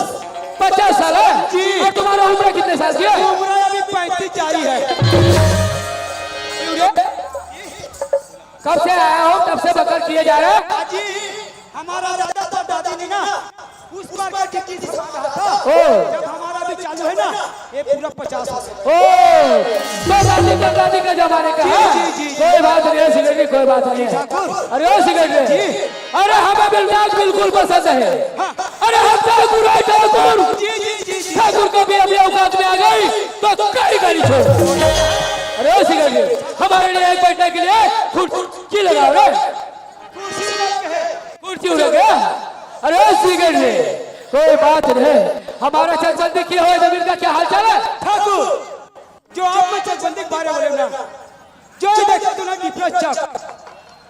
पचास साल है? जी। और तुम्हारा उम्र कितने साल की है? उम्र अभी पैंतीस जारी है। क्यों रे? कब से आया हो, तब से बकर किए जा रहे हो? जी, हमारा दादा तो दादी ने ना उस बार का टिक्की से खा रहा था। ओ। जब हमारा भी चालू है ना, ये पूरा पचास हो गया। ओ, तो दादी का, दादी का जमाने का जी, है। जी, जी, जी। कोई बात नहीं है, सिगरेट की कोई बात नहीं है। ठाकुर। अरे ओ सिगरेट रे। जी। अरे हमें बिलदाग बिल्कुल पसंद है। हाँ। अरे हम ठाकुर है, ठाकुर। जी, जी, जी, जी। ठाकुर कभी अपनी औकात में आ गई तो कारीगरी छोड़। अरे ओ सिगरेट रे, हमारे लिए एक बैठने के लिए कुर्सी लगाओ रे। कुर्सी उधर गया। अरे ओ सिगरेट रे, कोई बात नहीं। हमारा चकबंदी किए हुए जमीन का क्या हाल चाल है? ठाकुर, जो आप में चकबंदी के बारे में बोले ना, जो देखे तूने डिफरेंस चक,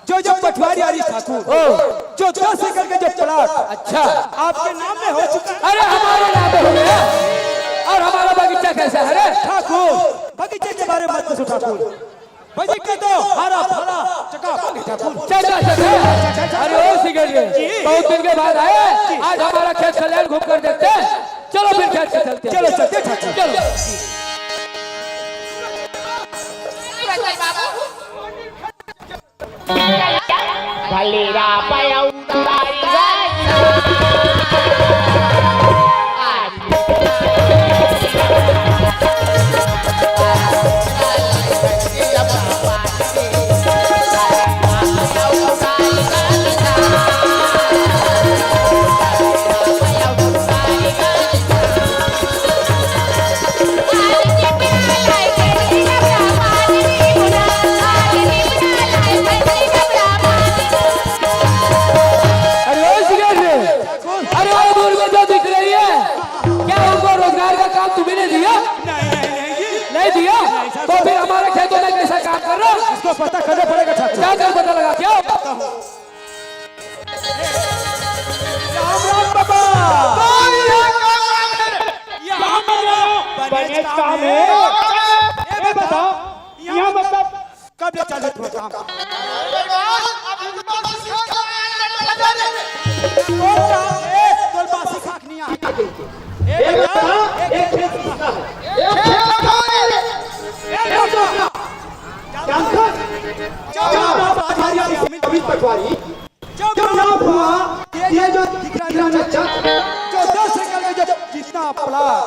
जो जो पटवारी आ रही ठाकुर, ओ। जो दस एकड़ के जो प्लाट अच्छा। आपके नाम में हो चुका है। अरे हमारे नाम पे हो गया। और हमारा बगीचा कैसा है रे? ठाकुर, बगीचे के बारे में मत पूछो ठाकुर। बगीचा तो हरा भरा चकाचक है ठाकुर। चल, चल, चल, चल। अरे ओ सिगरेट रे, जी। बहुत दिन के बाद आए, जी। आज हमारा खेत खलिहान घूम कर देखते हैं। चलो फिर खेत से चलते हैं। चलो चलते हैं ठाकुर। चलो। भलेरा पयौतारी अरे ओ सिगरेट रे, अरे वो दूर में जो दिख रही है, क्या उनको रोजगार का काम तुम्ही ने दिया? नहीं, नहीं, नहीं जी। नहीं दिया? नहीं, सर, तो सर। फिर हमारे खेतों में कैसा काम कर रहा? इसको पता करना पड़ेगा ठाकुर। क्या कर पता लगा? क्या? राम राम बाबा। यहाँ मेरा बनेज काम है। ये बताओ, यहाँ मतलब कब ले चालू हुआ काम? कौन सा? ए, तोर बासी खाक नहीं आ। ए बेटा, एक खेत किसका है? ए बेटा, जानता? जब पटवारी, अभी पटवारी, जब ना हुआ, ये जो दिख रहा है ना, जो दस एकड़ में जो जितना प्लाट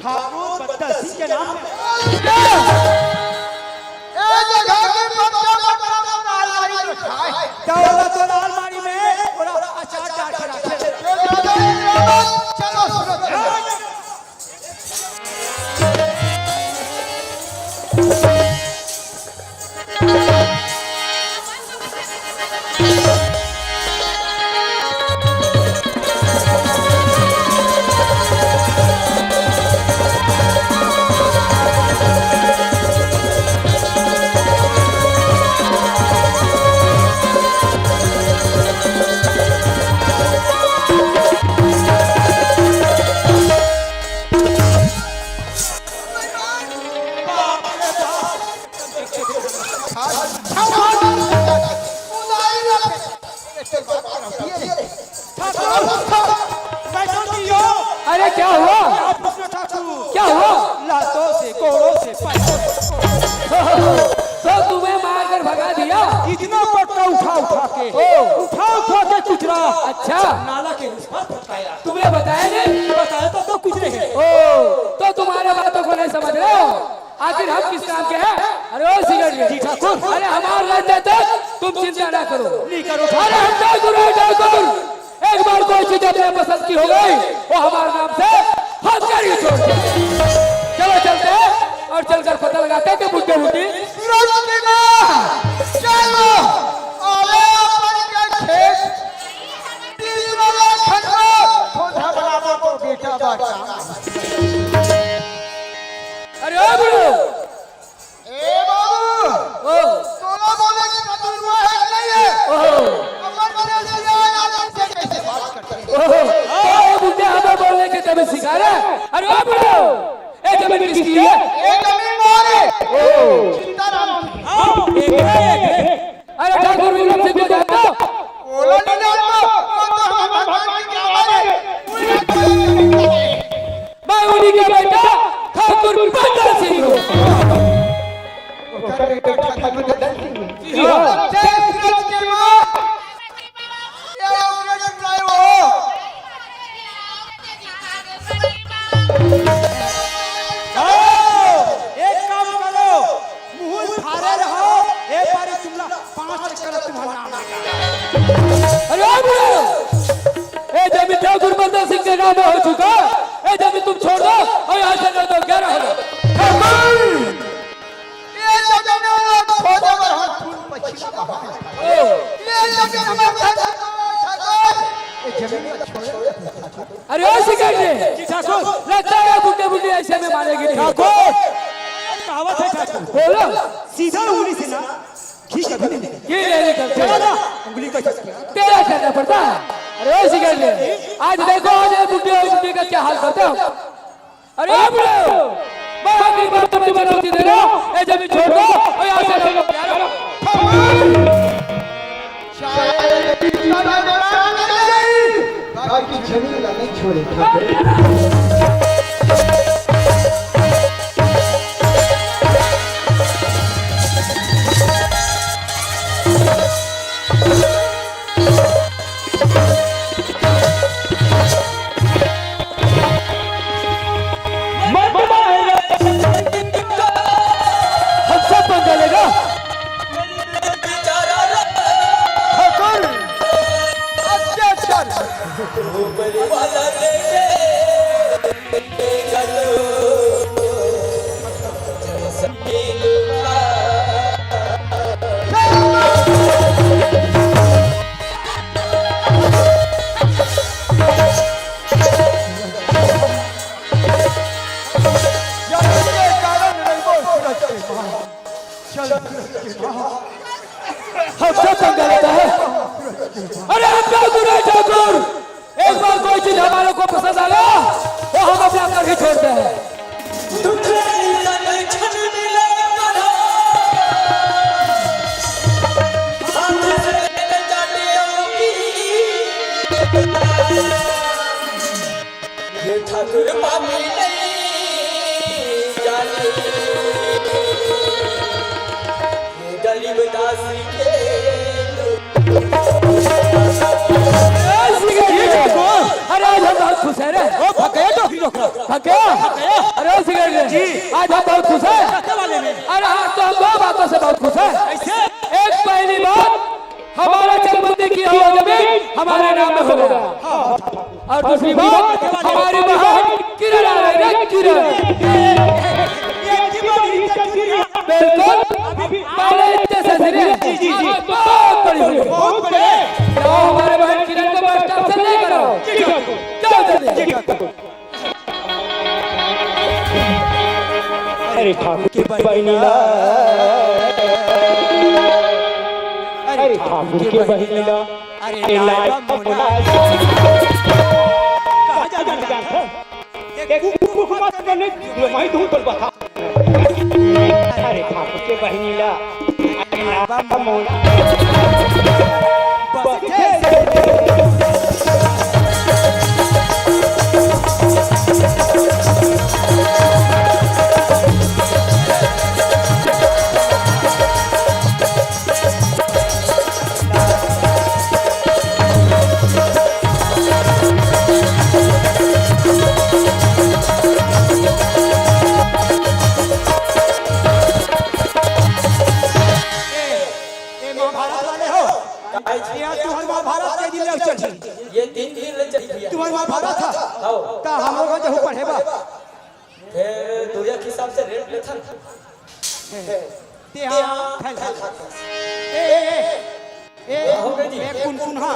ठाकुर बद्दा सिंह के नाम में। ए जगह की बच्चा बच्चा में नाल मारी तो खाए। दौलत तो नाल मारी में, पूरा अचार डाल के रखे। चलो, सुनो, चलो। अरे क्या हुआ? क्या हुआ? लातों से, कोड़ों से, पैसों से। तो तुम्हें मारकर भगा दिया? इतना पटका उठा उठा के, ओ। उठा उठा के कुचरा। अच्छा। नाला के उस पार पटकाया। तुम्हें बताया नहीं? बताया तो, तो कुछ नहीं। ओ, तो तुम्हारे बातों को नहीं समझ रहे हो? आखिर हम किस काम के हैं? अरे ओ सिगरेट जी ठाकुर। अरे हमारे रहते तक तुम चिंता ना करो। नहीं करो। अरे हम ठाकुर हैं, ठाकुर। एक बार कोई चीज अपने पसंद की हो गई, वो हमारे नाम से हथकड़ी छोड़ दे। चलो चलते हैं और चलकर पता लगाते हैं कि बुड्ढे बुड्ढी। चलो, अरे अपन का खेत, तीन वाला खंडवा, खोदा बराबर को बेटा बाटा। अरे ओ बुढ़ो, ए बाबू, ओ। तोला बोले की कदुरवा है कि नहीं है? ओहो। अपन से सिया आदमी से कैसे बात करते हैं? ओहो। ए बुड्ढे, हमें बोलने के तमीज सिखा रहा है। अरे ओ बुढ़ो, ए जमीन किसकी है? ए जमीन हमारे। ओ। सीताराम की। हाँ, एक है, एक है। अरे ठाकुर विक्रम सिंह को जानते हो? पाँच चक्कर तुम्हारा नाम आ गया। अरे ओ बुढ़े, ए जमीन ठाकुर बंदा सिंह के नाम में हो चुका। ए जमीन तुम छोड़ दो और यहाँ से कर दो, क्या रहा? ये जमीन में लोग खोदे बर हम खून पसीना बहाए। ये जमीन में घर, ये जमीन में छोड़े। अरे ओ सिकंदर जी, लगता है बुड्ढे बुड्ढे ऐसे में मारेगी नहीं। ठाकुर, कहावत है ठाकुर। बोलो। सीधा उंगली से ना, ठीक है, नहीं, नहीं। ये नहीं निकलते। चला ना, उंगली को खींच के। तेरा करना पड़ता है। अरे ओ सिकंदर जी, आज देखो, आज ये बुड्ढे और बुड्ढे का क्या हाल करते हो। अरे ओ बुड्ढे, मैं आखिरी बार तुम्हें चुनौती दे रहा हूँ, ये जमीन छोड़ दो और यहाँ से निकल जाओ। शायद ये जमीन छोड़ने वाला नहीं, बाकी जमीन का नहीं छोड़े। हम सब पंगा लेगा। ठाकुर, अत्याचार। चल, चल, चल। हमसे पंगा लेता है। अरे हम ठाकुर है ठाकुर, एक बार कोई चीज हमारे को पसंद आ गया तो हम अपना कर ही छोड़ते हैं। ये ठाकुर पापी नहीं जाने, ये गरीब दासी के। अरे आज हम बहुत खुश हैं रे। ओ भगया, डोकरी डोकरा। भगया। अरे ओ सिकंदर जी, आज हम बहुत खुश हैं। अरे आज तो हम दो बातों से बहुत खुश हैं। कैसे? एक, पहली बात, हमारा चकबंदी किया हुआ जमीन हमारे नाम में हो गया। और दूसरी बात, हमारी बहन किरण आ रही है, किरण। बिल्कुल, पहले इतने से धीरे, बहुत बड़ी हुई। जाओ, हमारे बहन किरण को बस स्टॉप से लेकर आओ। जाओ जल्दी। अरे ठाकुर के बहिनी ला, अरे ठाकुर के बहिनी ला, अरे लाय बा मोला। कहाँ जाना है? एक कुकुर को मत करने, मैं तुम पर बता। अरे ठाकुर के बहिनी ला, अरे लाय बा मोला। ए, ए महाभारत वाले हो? यहाँ तुम्हारे महाभारत के दिन ले चल। ये तीन दिन ले चल भैया। तुम्हारे महाभारत था? हाँ। का हम लोग जहू पढ़े बा? ए, दुनिया के हिसाब से रेट लेथन। ते हाँ, फैल, फैल। ए, ए, ए, ए, हाँ, हो गए जी। ए, कुन, कुन, हाँ।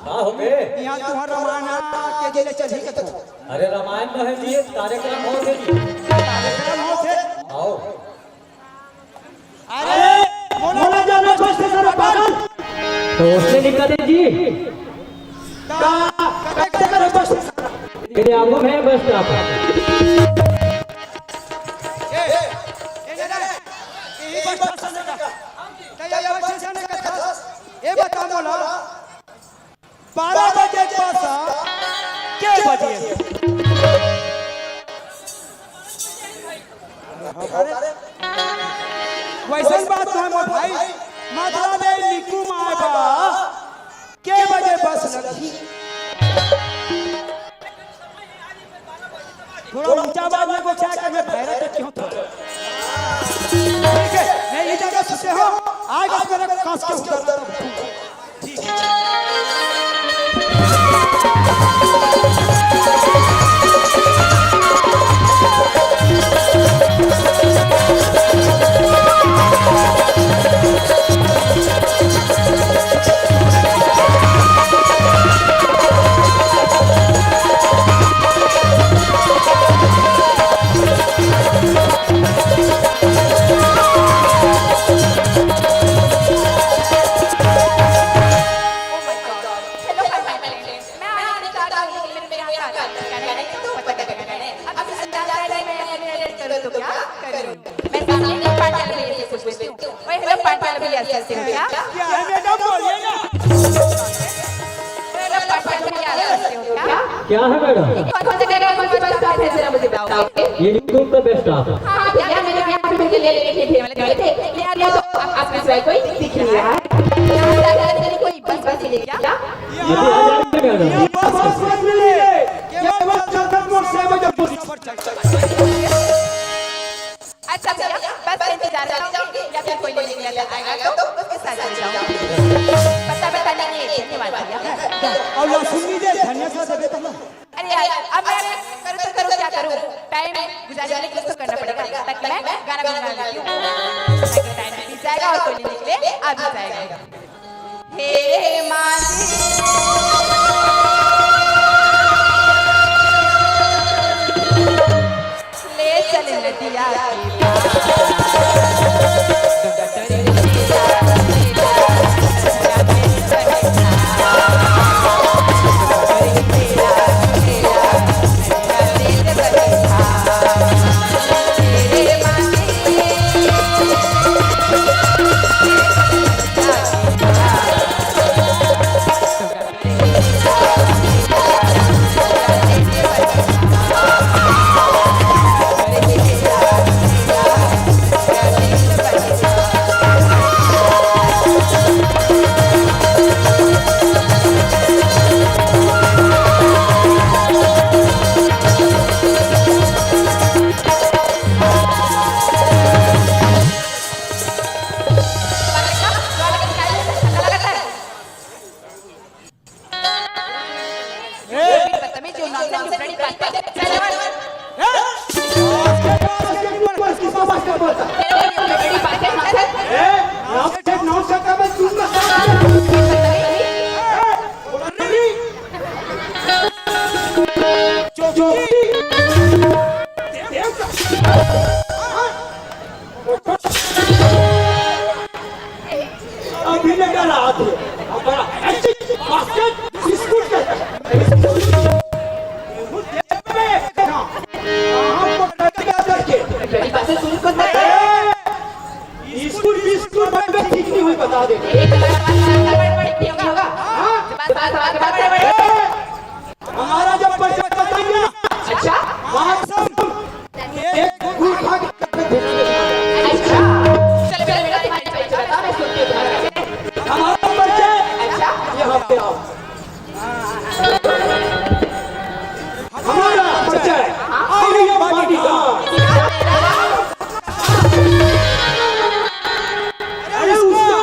हाँ, हो गए। यहाँ तुम्हारा रामायण के दिन ले चल ही कथो। अरे रामायण में है जी, कार्यक्रम हो गए जी। कार्यक्रम हो थे। आओ। अरे, मोला जाना बस से करो पागल। तो उससे निकल दे जी। का, का, का, का, बस से करो। मेरे आगू में बस स्टॉप। ए, ए, ए, ए, ए, ए, ए, बस स्टॉप से निकल। ए, बस स्टॉप से निकल। ए, बता मोला। बारह बजे के पास के बजे? अरे, वैसन बात तो है मोर भाई, मतलब ले निकू माय बा, के बजे बस लगही? थोड़ा ऊंचा आवाज में को क्या कर, मैं भैरा तक क्यों था? ठीक है, मैं ये जगह सुते हो, आज बस मेरा काम कस के उतारता रहूं। Oh my God। Hello, my friend। मैं आने का हूँ, लेकिन मेरे यहाँ कार्य करने का नहीं, तो पता करना है। अब इस अंदाज में मैं edit करूँ तो क्या करूँ? मैं सामने पांचाल भैया से पूछती हूँ। ओए, hello, पांचाल भैया, कैसे हो क्या? क्या है मैडम, बोलिए ना। Hello, पांचाल भैया, कैसे हो क्या? क्या है मैडम? कौन सी जगह, कौन सी बस स्टॉप है, जरा मुझे बताओ। ये यूट्यूब का बेस्ट स्टॉप है। हाँ भैया, मैंने यहाँ पे मुझे ले लेने के लिए बोले थे, ले आ रही हूँ, तो आप, आपके सिवाय कोई दिख नहीं रहा है। यहाँ से आगे चलिए, कोई बस, बस मिलेगी क्या? ये भी आ जाएंगे मैडम। ये बस, बस मिलेगी। केवल जगत मोड़ से बजे बस पर चढ़ सकते हैं। अच्छा भैया, बस का इंतजार करोगे या फिर कोई लेने के लिए आएगा तो उसके साथ चले जाओ। पता, पता नहीं है। धन्यवाद भैया। और लो, सुन लीजिए, धनिया सा दे देता ना। अरे यार, अब मैं करूँ तो करूँ, क्या करूँ? टाइम गुजारने के लिए कुछ तो करना पड़ेगा, ताकि मैं गाना गुनगुना लेती हूँ, ताकि टाइम बीत जाएगा और कोई लेने के लिए आ भी जाएगा। हे माझे, ले चल नदिया के पार। बदतमीज, जो नॉनसेंस की bloody बात है। अभी नहीं डाला हाथ में। हमारा ऐसे बास्केट बिस्कुट का। बिस्कुट बिस्कुट बंद ठीक नहीं हुई, बता दे। हमारा जब परिचय बताएंगे ना, अच्छा। बात सुन। एक गुड़ खा के अच्छा। चलो, चलो, बेटा, तुम्हारे परिचय बताओ, मैं सुनती हूँ तुम्हारा परिचय। हमारा परिचय। अच्छा। यहाँ पे आओ। हमारा परिचय। हाँ। आर्यन पाटीदार। अरे उसका।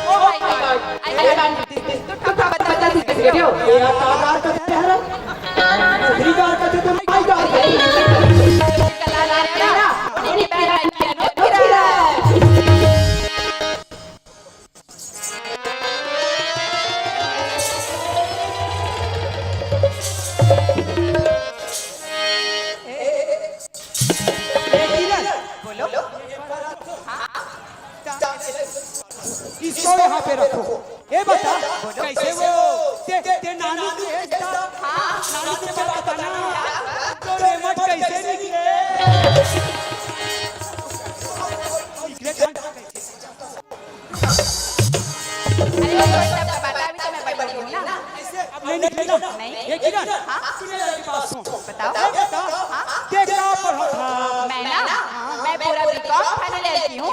Oh my God। I can't take this। तो ठोका बता, बता, बता, बता। ये आधार का चेहरा। दूसरी कार का चेहरा, भाई का। बोलो। हाँ? इसको यहाँ पे रखो। ए बता, कैसे वो ते, ते नानी के हाँ। नानी के बात बताना, तो रेमट कैसे निकले? निकले कहाँ? अरे, वो तो सब बता, अभी तो मैं बड़ी बड़ी हूँ ना। अब नहीं निकले ना। नहीं। ये किरण, हाँ? सुन मेरी बात सुन। बताओ। ये बता, हाँ? के का पढ़ा था? मैं ना, मैं पूरा बीकॉम फाइनल ईयर की हूँ।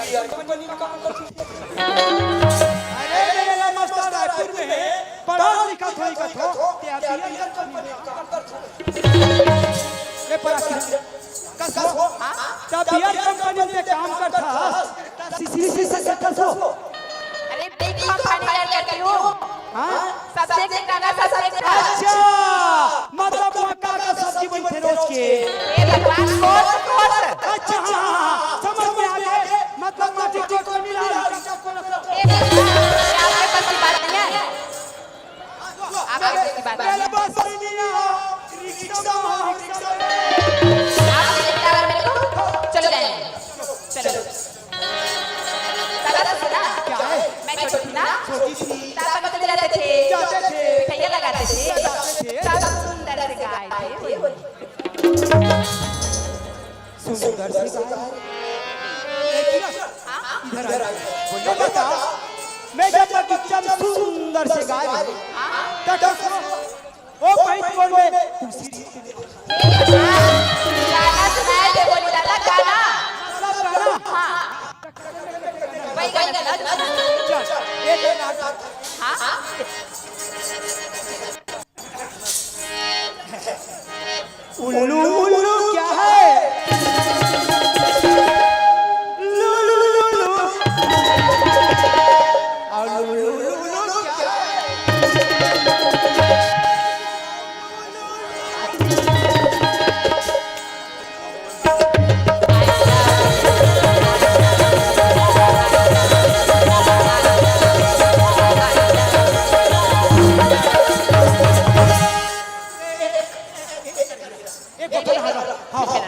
बीआरडी कंपनी में काम करती है। अरे, मेरा मास्टर रायपुर में है, पढ़ा लिखा थोड़ी का थो, ते बीआरडी कंपनी में काम करती है। ये पढ़ा किरण। हाँ? त बियर कंपनी में काम करथस, त सीसी से देखथस हो। अरे, बिग कंपनी यार करती हूँ। हाँ? सब्जेक्ट का ना, सब्जेक्ट का। अच्छा, मतलब वहाँ का, का सब्जी बनथे रोज के? ए भगवान, कोस, कोस। अच्छा, हाँ, हाँ, हाँ, समझ में आ गया। मतलब माटी के कोनी ला, ए भगवान, ये आपके बस की बात नहीं है। आपके बस की बात नहीं है। आप चिंता मत करो, चलो जाएंगे। चलो। दादा, सुना? क्या है? मैं छोटी थी ना? छोटी थी। तब हम चले जाते थे। जाते थे। मिठाइयाँ लगाते थे। लगाते थे। तब सुंदर से गाय थे। सुंदर से गाय। हाँ? इधर आ। बोलो, बता। मैं जब बगीचा में सुंदर से गाय। हाँ? तब ओ भाई, कौन में? गाना सुनाए थे, बोली दादा, गाना। हाँ। वही गाना सुना दो। हाँ? उल्लू, उल्लू क्या है? लू, लू, लू, लू। और लू, लू, लू, लू क्या है? एक बार हाँ, हाँ।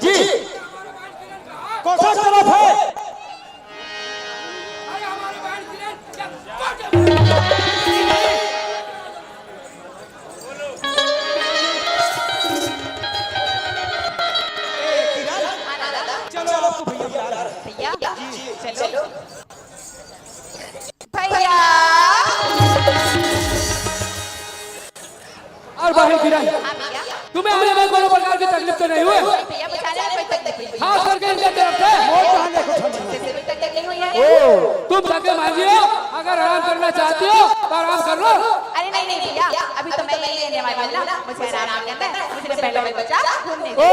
जी, कौन सा तरफ है? चलो, चलो। भैया। भैया। और बहन किरण, हाँ भैया। तुम्हें आने में कोनो प्रकार की तकलीफ तो नहीं हुई? भैया, बेचारे को कोई तकलीफ नहीं हुई। खास करके इनके तरफ से। जैसे कोई तकलीफ नहीं हुई है। तुम जाके मांगियो, अगर आराम करना चाहती हो तो आराम कर लो। अरे नहीं, नहीं भैया, अभी तो मैं यही रहने वाली हूँ ना, मुझे आराम नहीं करना है, मुझे पहले बगीचा घूमने दो। ओ,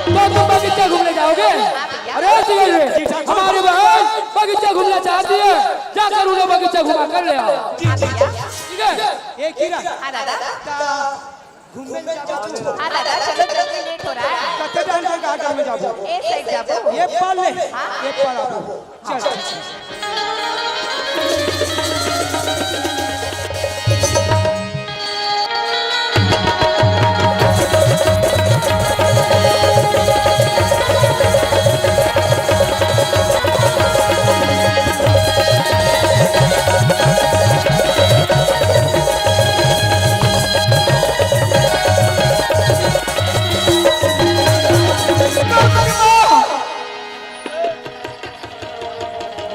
तो तुम बगीचा घूमने जाओगे? हाँ भैया। अरे सुनिए, हमारी बहन बगीचा घूमना चाहती है, जाकर उन्हें बगीचा घुमा कर ले आओ। हाँ भैया। ठीक है? ए किरण। हाँ दादा। घूमने जाबो। हाँ दादा, चलो जल्दी, लेट हो रहा है। कते टाइम तक गार्डन में जाबो? ए साइड जाबो। ये पार ले। हाँ। ये पार आबो। चल।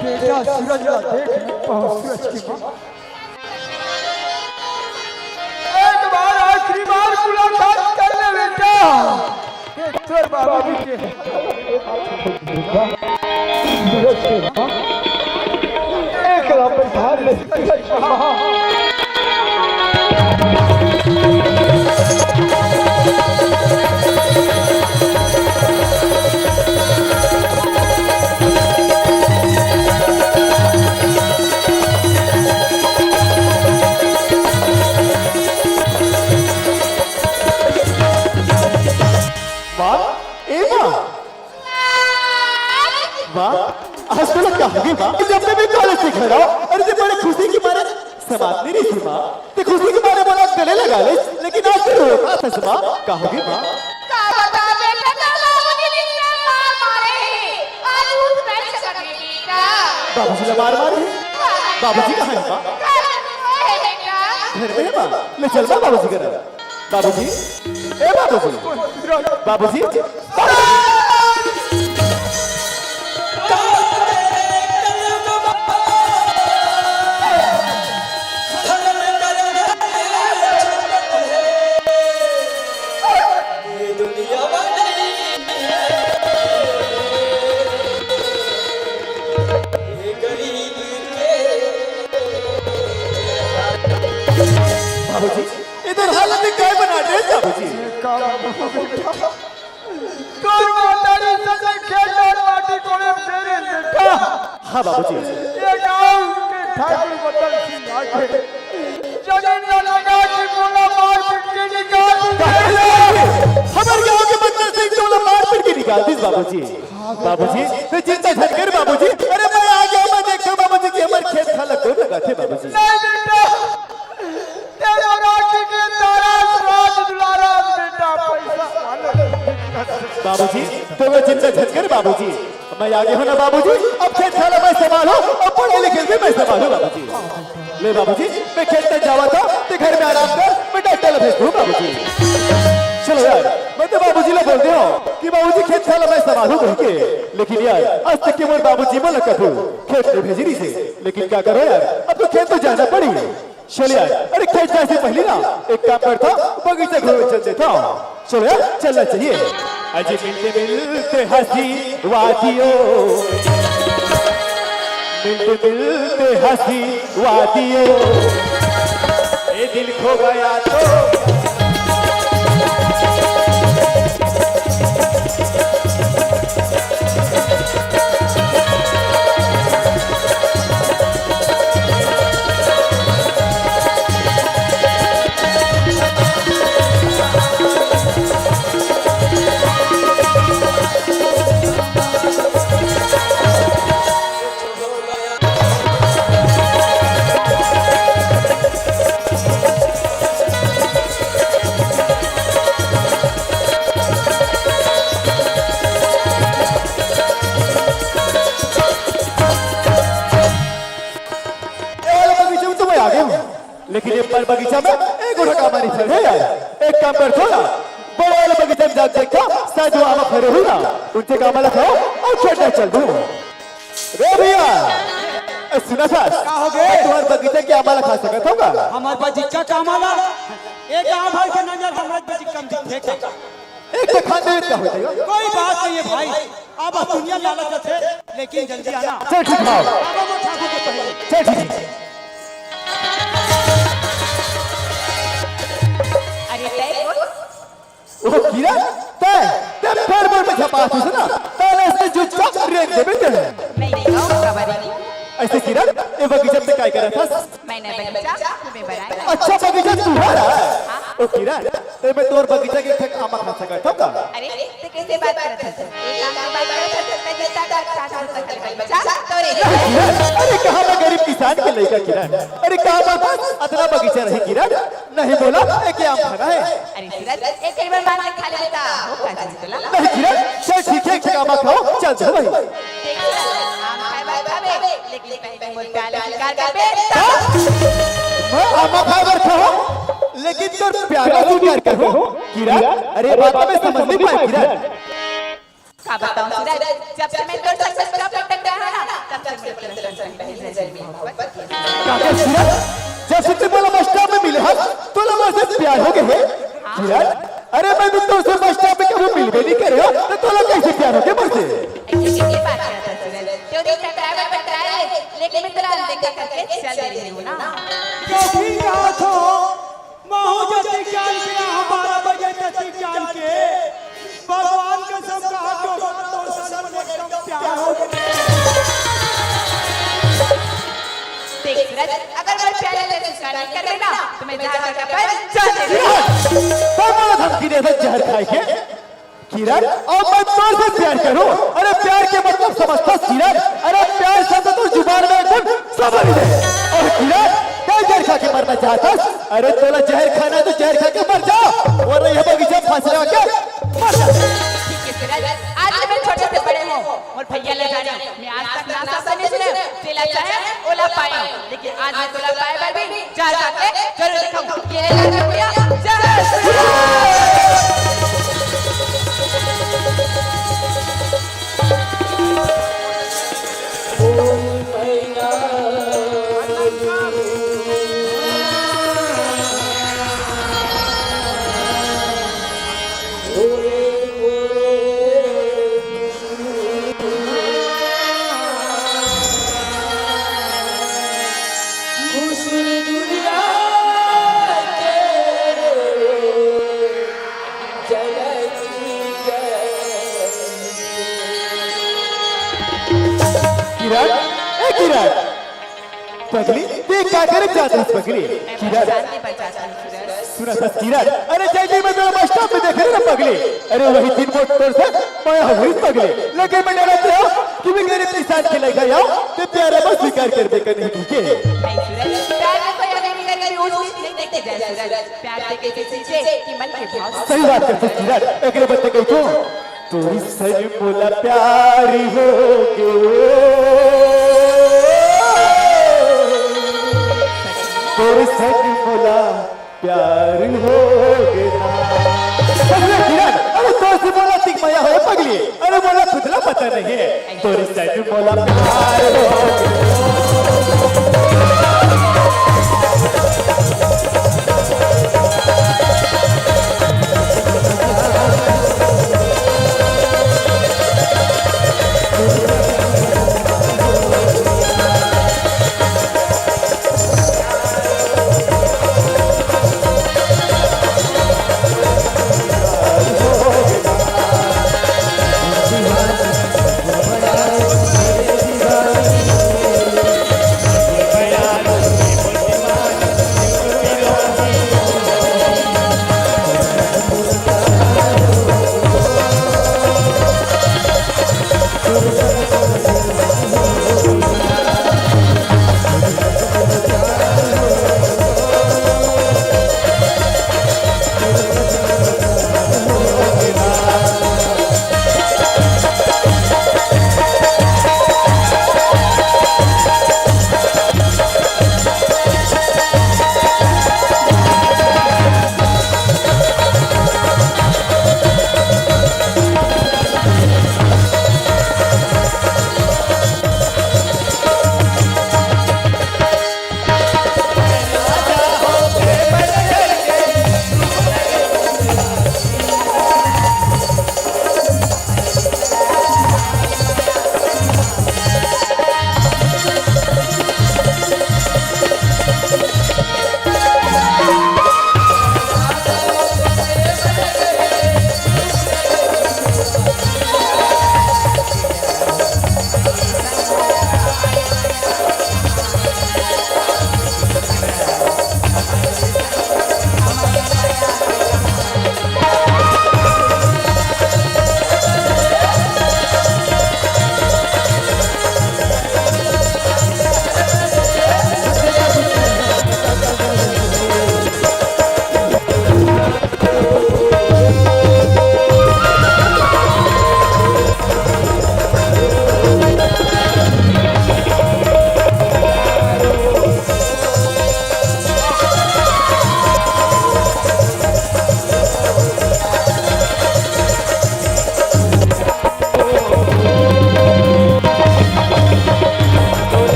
बेटा सूरज ला देख, सूरज की माँ। एक बार आखिरी बार मुलाकात कर ले बेटा। ए, तोर बाबूजी के। एक बार बैठा ले। माँ, ए माँ। माँ, आज तोला का होगे माँ? जब से मैं कॉलेज से घर आऊँ, अरे ते बड़े खुशी के मारे समात नहीं रही थी माँ। ते खुशी के मारे मोला गले लगा ले, लेकिन आज ते रोवत हस माँ। का होगे माँ? का बता बेटा, का बाबूजी ने इतना मार मारे हे। आज उठ बैठ सकत नहीं बेटा। बाबूजी ला मार मारे हे? बाबूजी कहाँ हे माँ? घर में हे बेटा। घर में हे माँ? ले चल माँ बाबूजी करा। बाबूजी, ए बाबूजी, बाबूजी, का बाबू बेटा, तोर महतारी संगे खेत और माटी कोड़े में फेरे बेटा। हाँ बाबूजी। ये गांव के ठाकुर बदल सिंह आके जमीन में लगा के टोला मार पीट के निकाल दिया। हमर गांव के बदल सिंह टोला मार पीट के निकाल दिस बाबूजी। बाबूजी, तैं चिंता झन कर बाबूजी। अरे मैं आ गया, मैं देखता हूँ बाबूजी कि हमर खेत खार ला कोन लगाथे बाबूजी। नहीं बेटा, तेरे राखी के तारा राज दुलारा बेटा पैसा वाला। बाबूजी, तैं चिंता झन कर बाबूजी, मैं आ गया हूँ ना बाबूजी। अब खेत खार ला मैं संभालूं, अब पढ़ाई लिखाई भी मैं संभालूं बाबूजी। ले बाबूजी, मैं खेत तक जावत हूँ, तैं घर में आराम कर, मैं डॉक्टर ला भेज दूँ बाबूजी। चलो यार, मैं तो बाबूजी ला बोल दे हूँ कि बाबूजी खेत खार ला मैं संभालूं कह के, लेकिन यार आज तक के मोर बाबूजी मोला कभू खेत नहीं भेजे रहिसे, लेकिन का करो यार, अब तो खेत तो जाना पड़ी। चल यार, अरे खेत जाए से पहले ना एक काम करता, बगीचा घूमे चल देता हूँ। चलो यार, चलना चाहिए। अजी मिलते मिलते हंसी वादियो, मिलते मिलते हंसी वादियो, ये दिल खो गया तो। ए वाला बगीचा में तो मैं आ गया हूँ, लेकिन ये पर बगीचा में एक गोठा कामा नहीं फरे हे यार। एक काम करथों ना, बड़े वाला बगीचा में जाके देखथों, शायद वो आमा फरे होही ना, उनसे कामा ला खाओ और खेत डहर चल दूँ। रे भैया, ए, सुना था? का हो गे? मैं तुम्हार बगीचा के आमा ला खा सकत हूँ का? हमर बगीचा के आमा ला? ए गांव भर के नजर हमर बगीचा में दिखे का? एक तो खाने में का हो जाएगा? कोई बात नहीं है भाई, अब दुनिया लालच है, लेकिन जल्दी आना। चल ठीक है। बाबा वो ठाकुर के पहले। चल ठीक है। अरे तैं वो ओ किरण, तैं, तैं फेर मोर में झपास होइस ना, तैं ला अइसने चुपचाप रेंग देबे तैं। नहीं, नहीं, ओ, खबर नहीं। अइसे किरण, ए बगीचा में काय करत हस? मैं नहीं बगीचा, तुम्हें बनाया। अच्छा बगीचा तुम्हारा? हाँ। ओ किरण, तैं मैं तोर बगीचा के एक ठक आमा खा सकत हूँ का? अरे, तैं कैसे बात करत हस? एक आम की बात करत हस, मैं जितना का अच्छा अच्छा बगीचा, तो रे। अरे कहाँ मैं गरीब किसान के लइका किरण? अरे कहाँ मैं अतना बगीचा रही किरण? नहीं बोला, एक आम खाना है। अरे सूरज, एक ही बार मार के खा ले बेटा, हो का जी तोला? नहीं किरण, चल ठीक है, एक ठक आमा खाओ, चल दो भाई। देख सूरज, आम खाए बर खाबे, लेकिन पहले मोर प्यार ला स्वीकार करबे। हाँ? मैं आमा खाए बर खाऊं, लेकिन तोर प्यार ला स्वीकार करूं? किरण, अरे बात तो मैं समझ नहीं पाया किरण। का बताऊं सूरज, जब से मैं तोर संग बस स्टॉप में टकराए हंव ना, तब से मोर तेला संग पहली नजर में मोहब्बत। का सूरज, जब से तैं मोला बस स्टॉप में मिले हस, तोला मोर से प्यार हो गे हे। किरण, अरे मैं तो तोर से बस स्टॉप में कभू मिलबे नहीं करे हंव, त तोला कैसे प्यार हो गे मोर से? ऐसे कैसे बात करत हस सूरज? तैं ओ दिन टकराए बर टकराए, लेकिन मैं तोला अनदेखा करके चल दे रहे हंव ना। क्योंकि कहा था महूं जतिक जान के, यहाँ बारह बजे जतिक जान के, भगवान कसम कहा तो, तो सन में एकदम प्यार हो गया। देख सूरज, अगर मोर प्यार ला स्वीकार नहीं करबे ना, त मैं जहर का डब्बा जल देबे। तैं मोला धमकी देथस जहर खाए के? किरण, अब मैं तोर से प्यार करूं। अरे प्यार के मतलब समझथस किरण? अरे प्यार शब्द तो जुबान में एकदम समझ ले। और किरण, तैं जहर खा के मरना चाहथस? अरे तोला जहर खाना है तो जहर खा के मर जा, वरना ये बगीचा में फांसी लगा के मर जा। ठीक है सूरज, आज से मैं छोटे से बड़े हूँ, मोर भैया ला जाने, मैं आज तक ना सास बने सुने, तेला चाहे ओला पाए, लेकिन आज मैं तोला पाए बर भी जहर खा के जरूर दिखाऊं। ये ले ला भैया, जय श्री राम। ए किरण, पगली, तैं का करे जात हस पगली? किरण, सुनत हस किरण? अरे जइसे मैं तोला बस स्टॉप में देखे रहेंव ना पगली, अरे वही दिन मोर तोर से मया होइस पगली, लेकिन मैं डरत रहेंव कि मैं गरीब किसान के लइका आंव, तैं प्यार ला स्वीकार करबे का नहीं कहिके। नहीं सूरज, प्यार में कोई अगर मिले तो ऊंच नीच नहीं देखे जाए सूरज। प्यार तो एक ऐसी चीज हे कि मन के भाव से सही बात करथस किरण, एकरे बर तो कहिथंव, तोर संग मोला प्यार होगे, तोर संग मोला प्यार होगे ना। अरे किरण, अरे तोर से मोला अतिक मया होय पगली, अरे मोला खुद ला पता नहीं हे, तोर संग मोला प्यार होगे।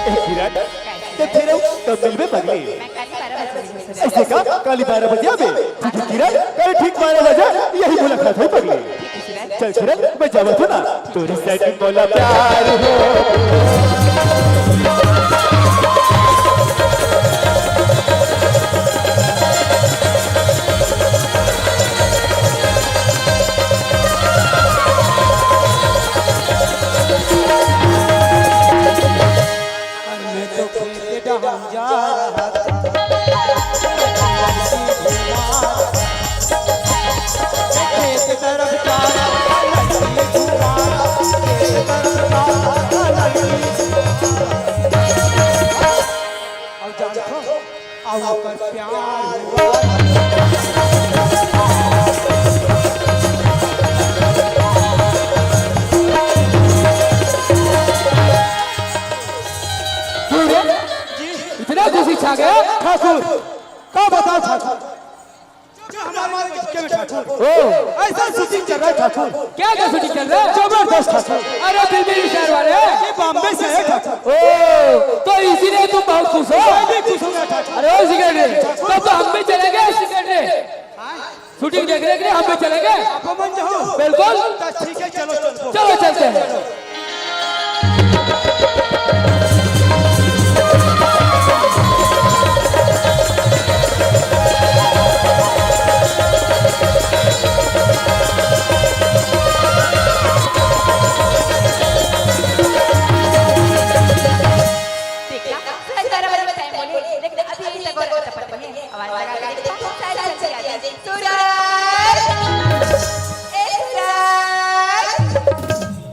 ए किरण, तैं फेर अउ कब मिलबे पगली? मैं काली बारह बजे मिलूंगी सूरज। अइसे का? काली बारह बजे आबे? ठीक हे किरण, काली ठीक बारह बजे इही मुलाकात होही पगली। ठीक हे सूरज। चल किरण, मैं जावत हंव ना, तोर संग मोला प्यार होगे। मैं तो खेत डहर जा रहा था। खेत तरफ जा रहा था, लड़की घुमा रहा था। खेत तरफ जा रहा था, लड़की ओ, ऐसा शूटिंग चल रहा है ठाकुर। क्या क्या शूटिंग चल रहा है? जबरदस्त ठाकुर। अरे, फिल्मी शहर वाले। ये बॉम्बे से है ठाकुर। ओ, तो इसीलिए तुम बहुत खुश हो? मैं भी खुश हूँ ठाकुर। अरे, ओ सिकंदर, तब तो हम भी चलेंगे सिकंदर। शूटिंग देखने के लिए हम भी चलेंगे। आप मन जाओ। बिल्कुल। तो ठीक है, चलो, चलो। चलो, चलते हैं। देखा, साढ़े बारह बजे टाइम बोले, लेकिन अभी तक और तपत नहीं है। आवाज लगा के देखो, साइलेंस आ जाए। सूरज! ए सूरज!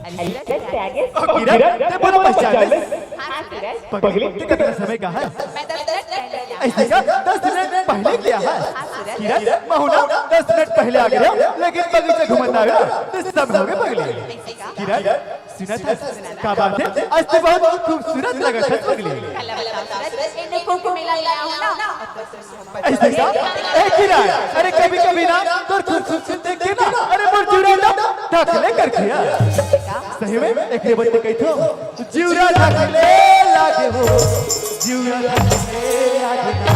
अरे सूरज, आ गए? ओ किरण, ते मोला पहचान ले? हाँ सूरज। पगली, ते कितना समय का है? मैं दस मिनट पहले आया। ऐसे का? दस मिनट पहले क्या है? हाँ सूरज। किरण, मैं हूँ ना, दस मिनट पहले आ गया हूँ, लेकिन बगीचा घूमता हुआ, तो सब हो गए पगली। ऐसे का? किरण, सुना था? का बात है? आज तो बहुत खूबसूरत लगा था पगली। कल बताओ सूरज, इन्हें कुंभ मेला ले आऊँ ना? ऐसे का? ए किरण, अरे कभी कभी ना तोर खूबसूरती देख के ना, अरे मोर जिउरा ना धक ले कर किया। सही में एक दे बंदे कही थो, जिउरा धक ले लागे हो, जिउरा धक ले लागे ना।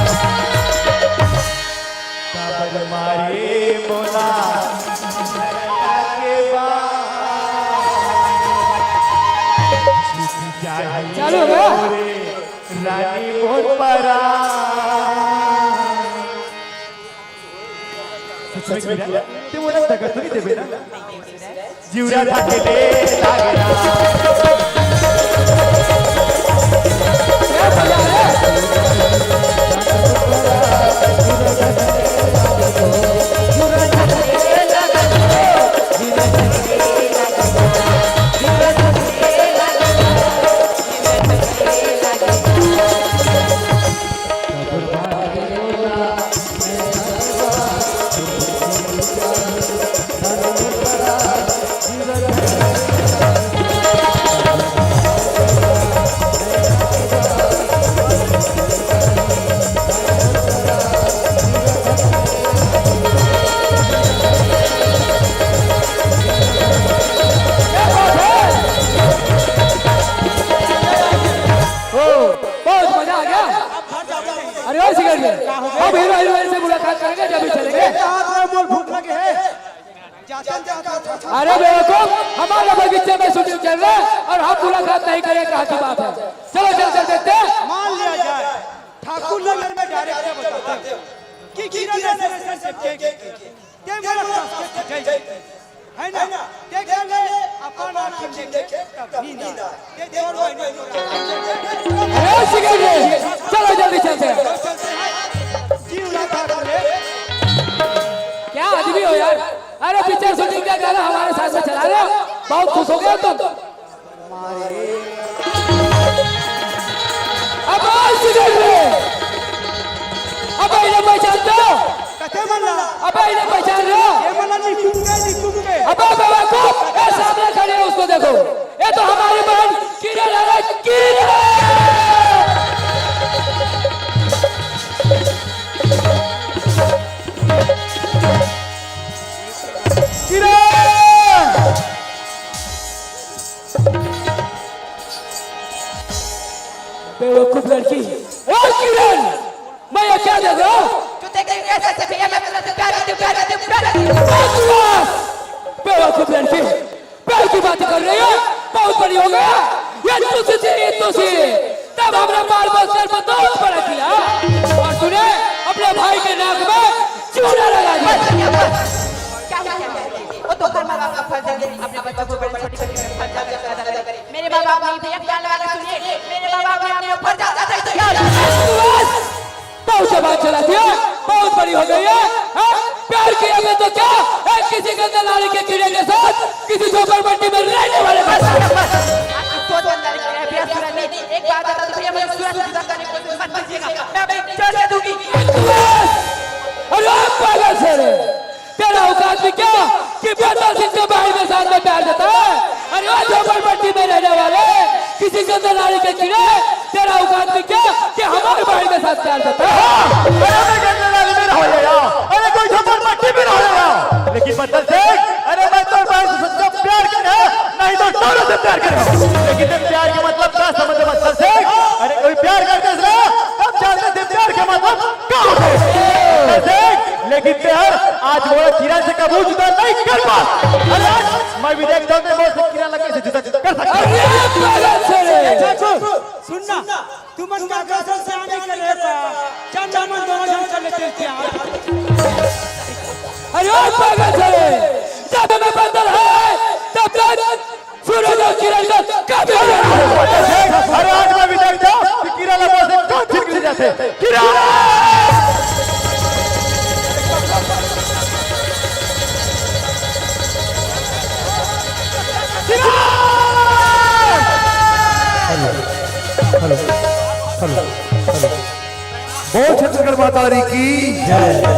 काबर मारे मोला के बा। चालू हो गया? रानी मोर परा। सच में किरण, ते मोला दगा तो नहीं देबे ना? जिउरा धक ले लागे ना। ओ, बहुत मजा आ गया। अरे ओ सिकंदर, हम हीरो हीरोइन से मुलाकात करेंगे जब भी चलेंगे। अरे बेवकूफ, हमारे बगीचे में शूटिंग चल रहा है और हम मुलाकात नहीं करें, कहाँ की बात है? चलो चल चल देखते हैं। मान लिया जाए, ठाकुर नगर में डायरेक्टर बताते हो कि किरण ने रिलेशनशिप के ते मेरा है ना? देख ले, अपन आँखी में देखे तब नींद आए। ये देवर बहन। अरे सिकंदर, चलो जल्दी चलते हैं। चलते हैं। जीव ना काट ले। क्या आदमी हो यार? अरे पिक्चर शूटिंग का गाना हमारे साथ में चला रहे हो, बहुत खुश हो गए तुम। अब आज की date में, अबे इन्हें पहचानते हो? कथे मन ला? अबे इन्हें पहचान रहे हो? ये मन ला निकुम के, निकुम के। अबे बेवकूफ, ये सामने खड़े हैं, उसको देखो। ये तो हमारी बहन किरण है, किरण। किरण! बेवकूफ लड़की। ओ किरण, मैं ये क्या देख रहा हूँ? तू देख रही है कैसे, कैसे भैया, मैं बोला तू प्यार करती हूँ, प्यार करती हूँ, प्यार करती हूँ। बकवास! बेवकूफ लड़की, प्यार की बात कर रही है? बहुत बड़ी हो गया। ये तुझसे, ये तुझसे। तब हमने बाल बस कर बहुत बड़ा किया। और तूने अपने भाई के नाक में चूना लगा दिया। बस, बस। क्या हुआ, क्या हुआ? वो तो हर माँ बाप का फर्ज है अपने बच्चों को बड़े छोटे करके फर्ज अदा करे। मेरे माँ बाप नहीं भैया, ख्याल लगा के सुनिए, मेरे माँ बाप ने अपने ऊपर ज्यादा नहीं किया। बस! बहुत जबान चला दिया, बहुत बड़ी हो गई है, हाँ? प्यार किया मैं तो क्या, है किसी गंदे नाली के कीड़े के साथ, किसी झोपड़पट्टी में रहने वाले बस, बस। आपकी सोच अंदर की है भैया, सूरज नहीं। एक बात बता दो भैया, मुझे सूरज से ज्यादा नहीं, कोई मत कीजिएगा, मैं अपनी जान दे दूंगी। बस! अरे पागल से रे, तेरा औकात भी क्या कि बदल सिंह के भाई के साथ में प्यार जताए? अरे ओ झोपड़पट्टी में रहने वाले, किसी गंदे नाली के कीड़े, तेरा औकात भी क्या कि हमारे भाई के साथ प्यार जताए? अरे मैं गंदे नाली में रहो यार। अरे कोई झपड़ पट्टी भी रह जाएगा, लेकिन बदल से, अरे मैं तो भाई से सच्चा प्यार करे, नहीं तो डॉलर से प्यार करे। लेकिन ते प्यार के मतलब का समझ बदल से? अरे कोई प्यार करते से, तब जानते थे प्यार के मतलब का होते। बदल से, लेकिन ते हर आज वो किरण से कबूल जुदा नहीं कर पा। अरे आज मैं भी देखता हूँ, मैं वो से किरण लगे से जुदा जुदा कर सकता हूँ। अरे बदल से। सुन ना, तुमन का कसम से आने के लिए का, चल, चल, मन दोनों जन चल लेते हैं यार। अरे ओ पागल साले, जब मैं बंदर है, तब तक सूरज और किरण का कभी नहीं। अरे आज मैं भी देखता हूँ कि किरण अब्बा से कौन छीन के ले जाते। Kiran! Kiran! Hello, hello, hello, hello. बोल छत्तीसगढ़ माता री की जय।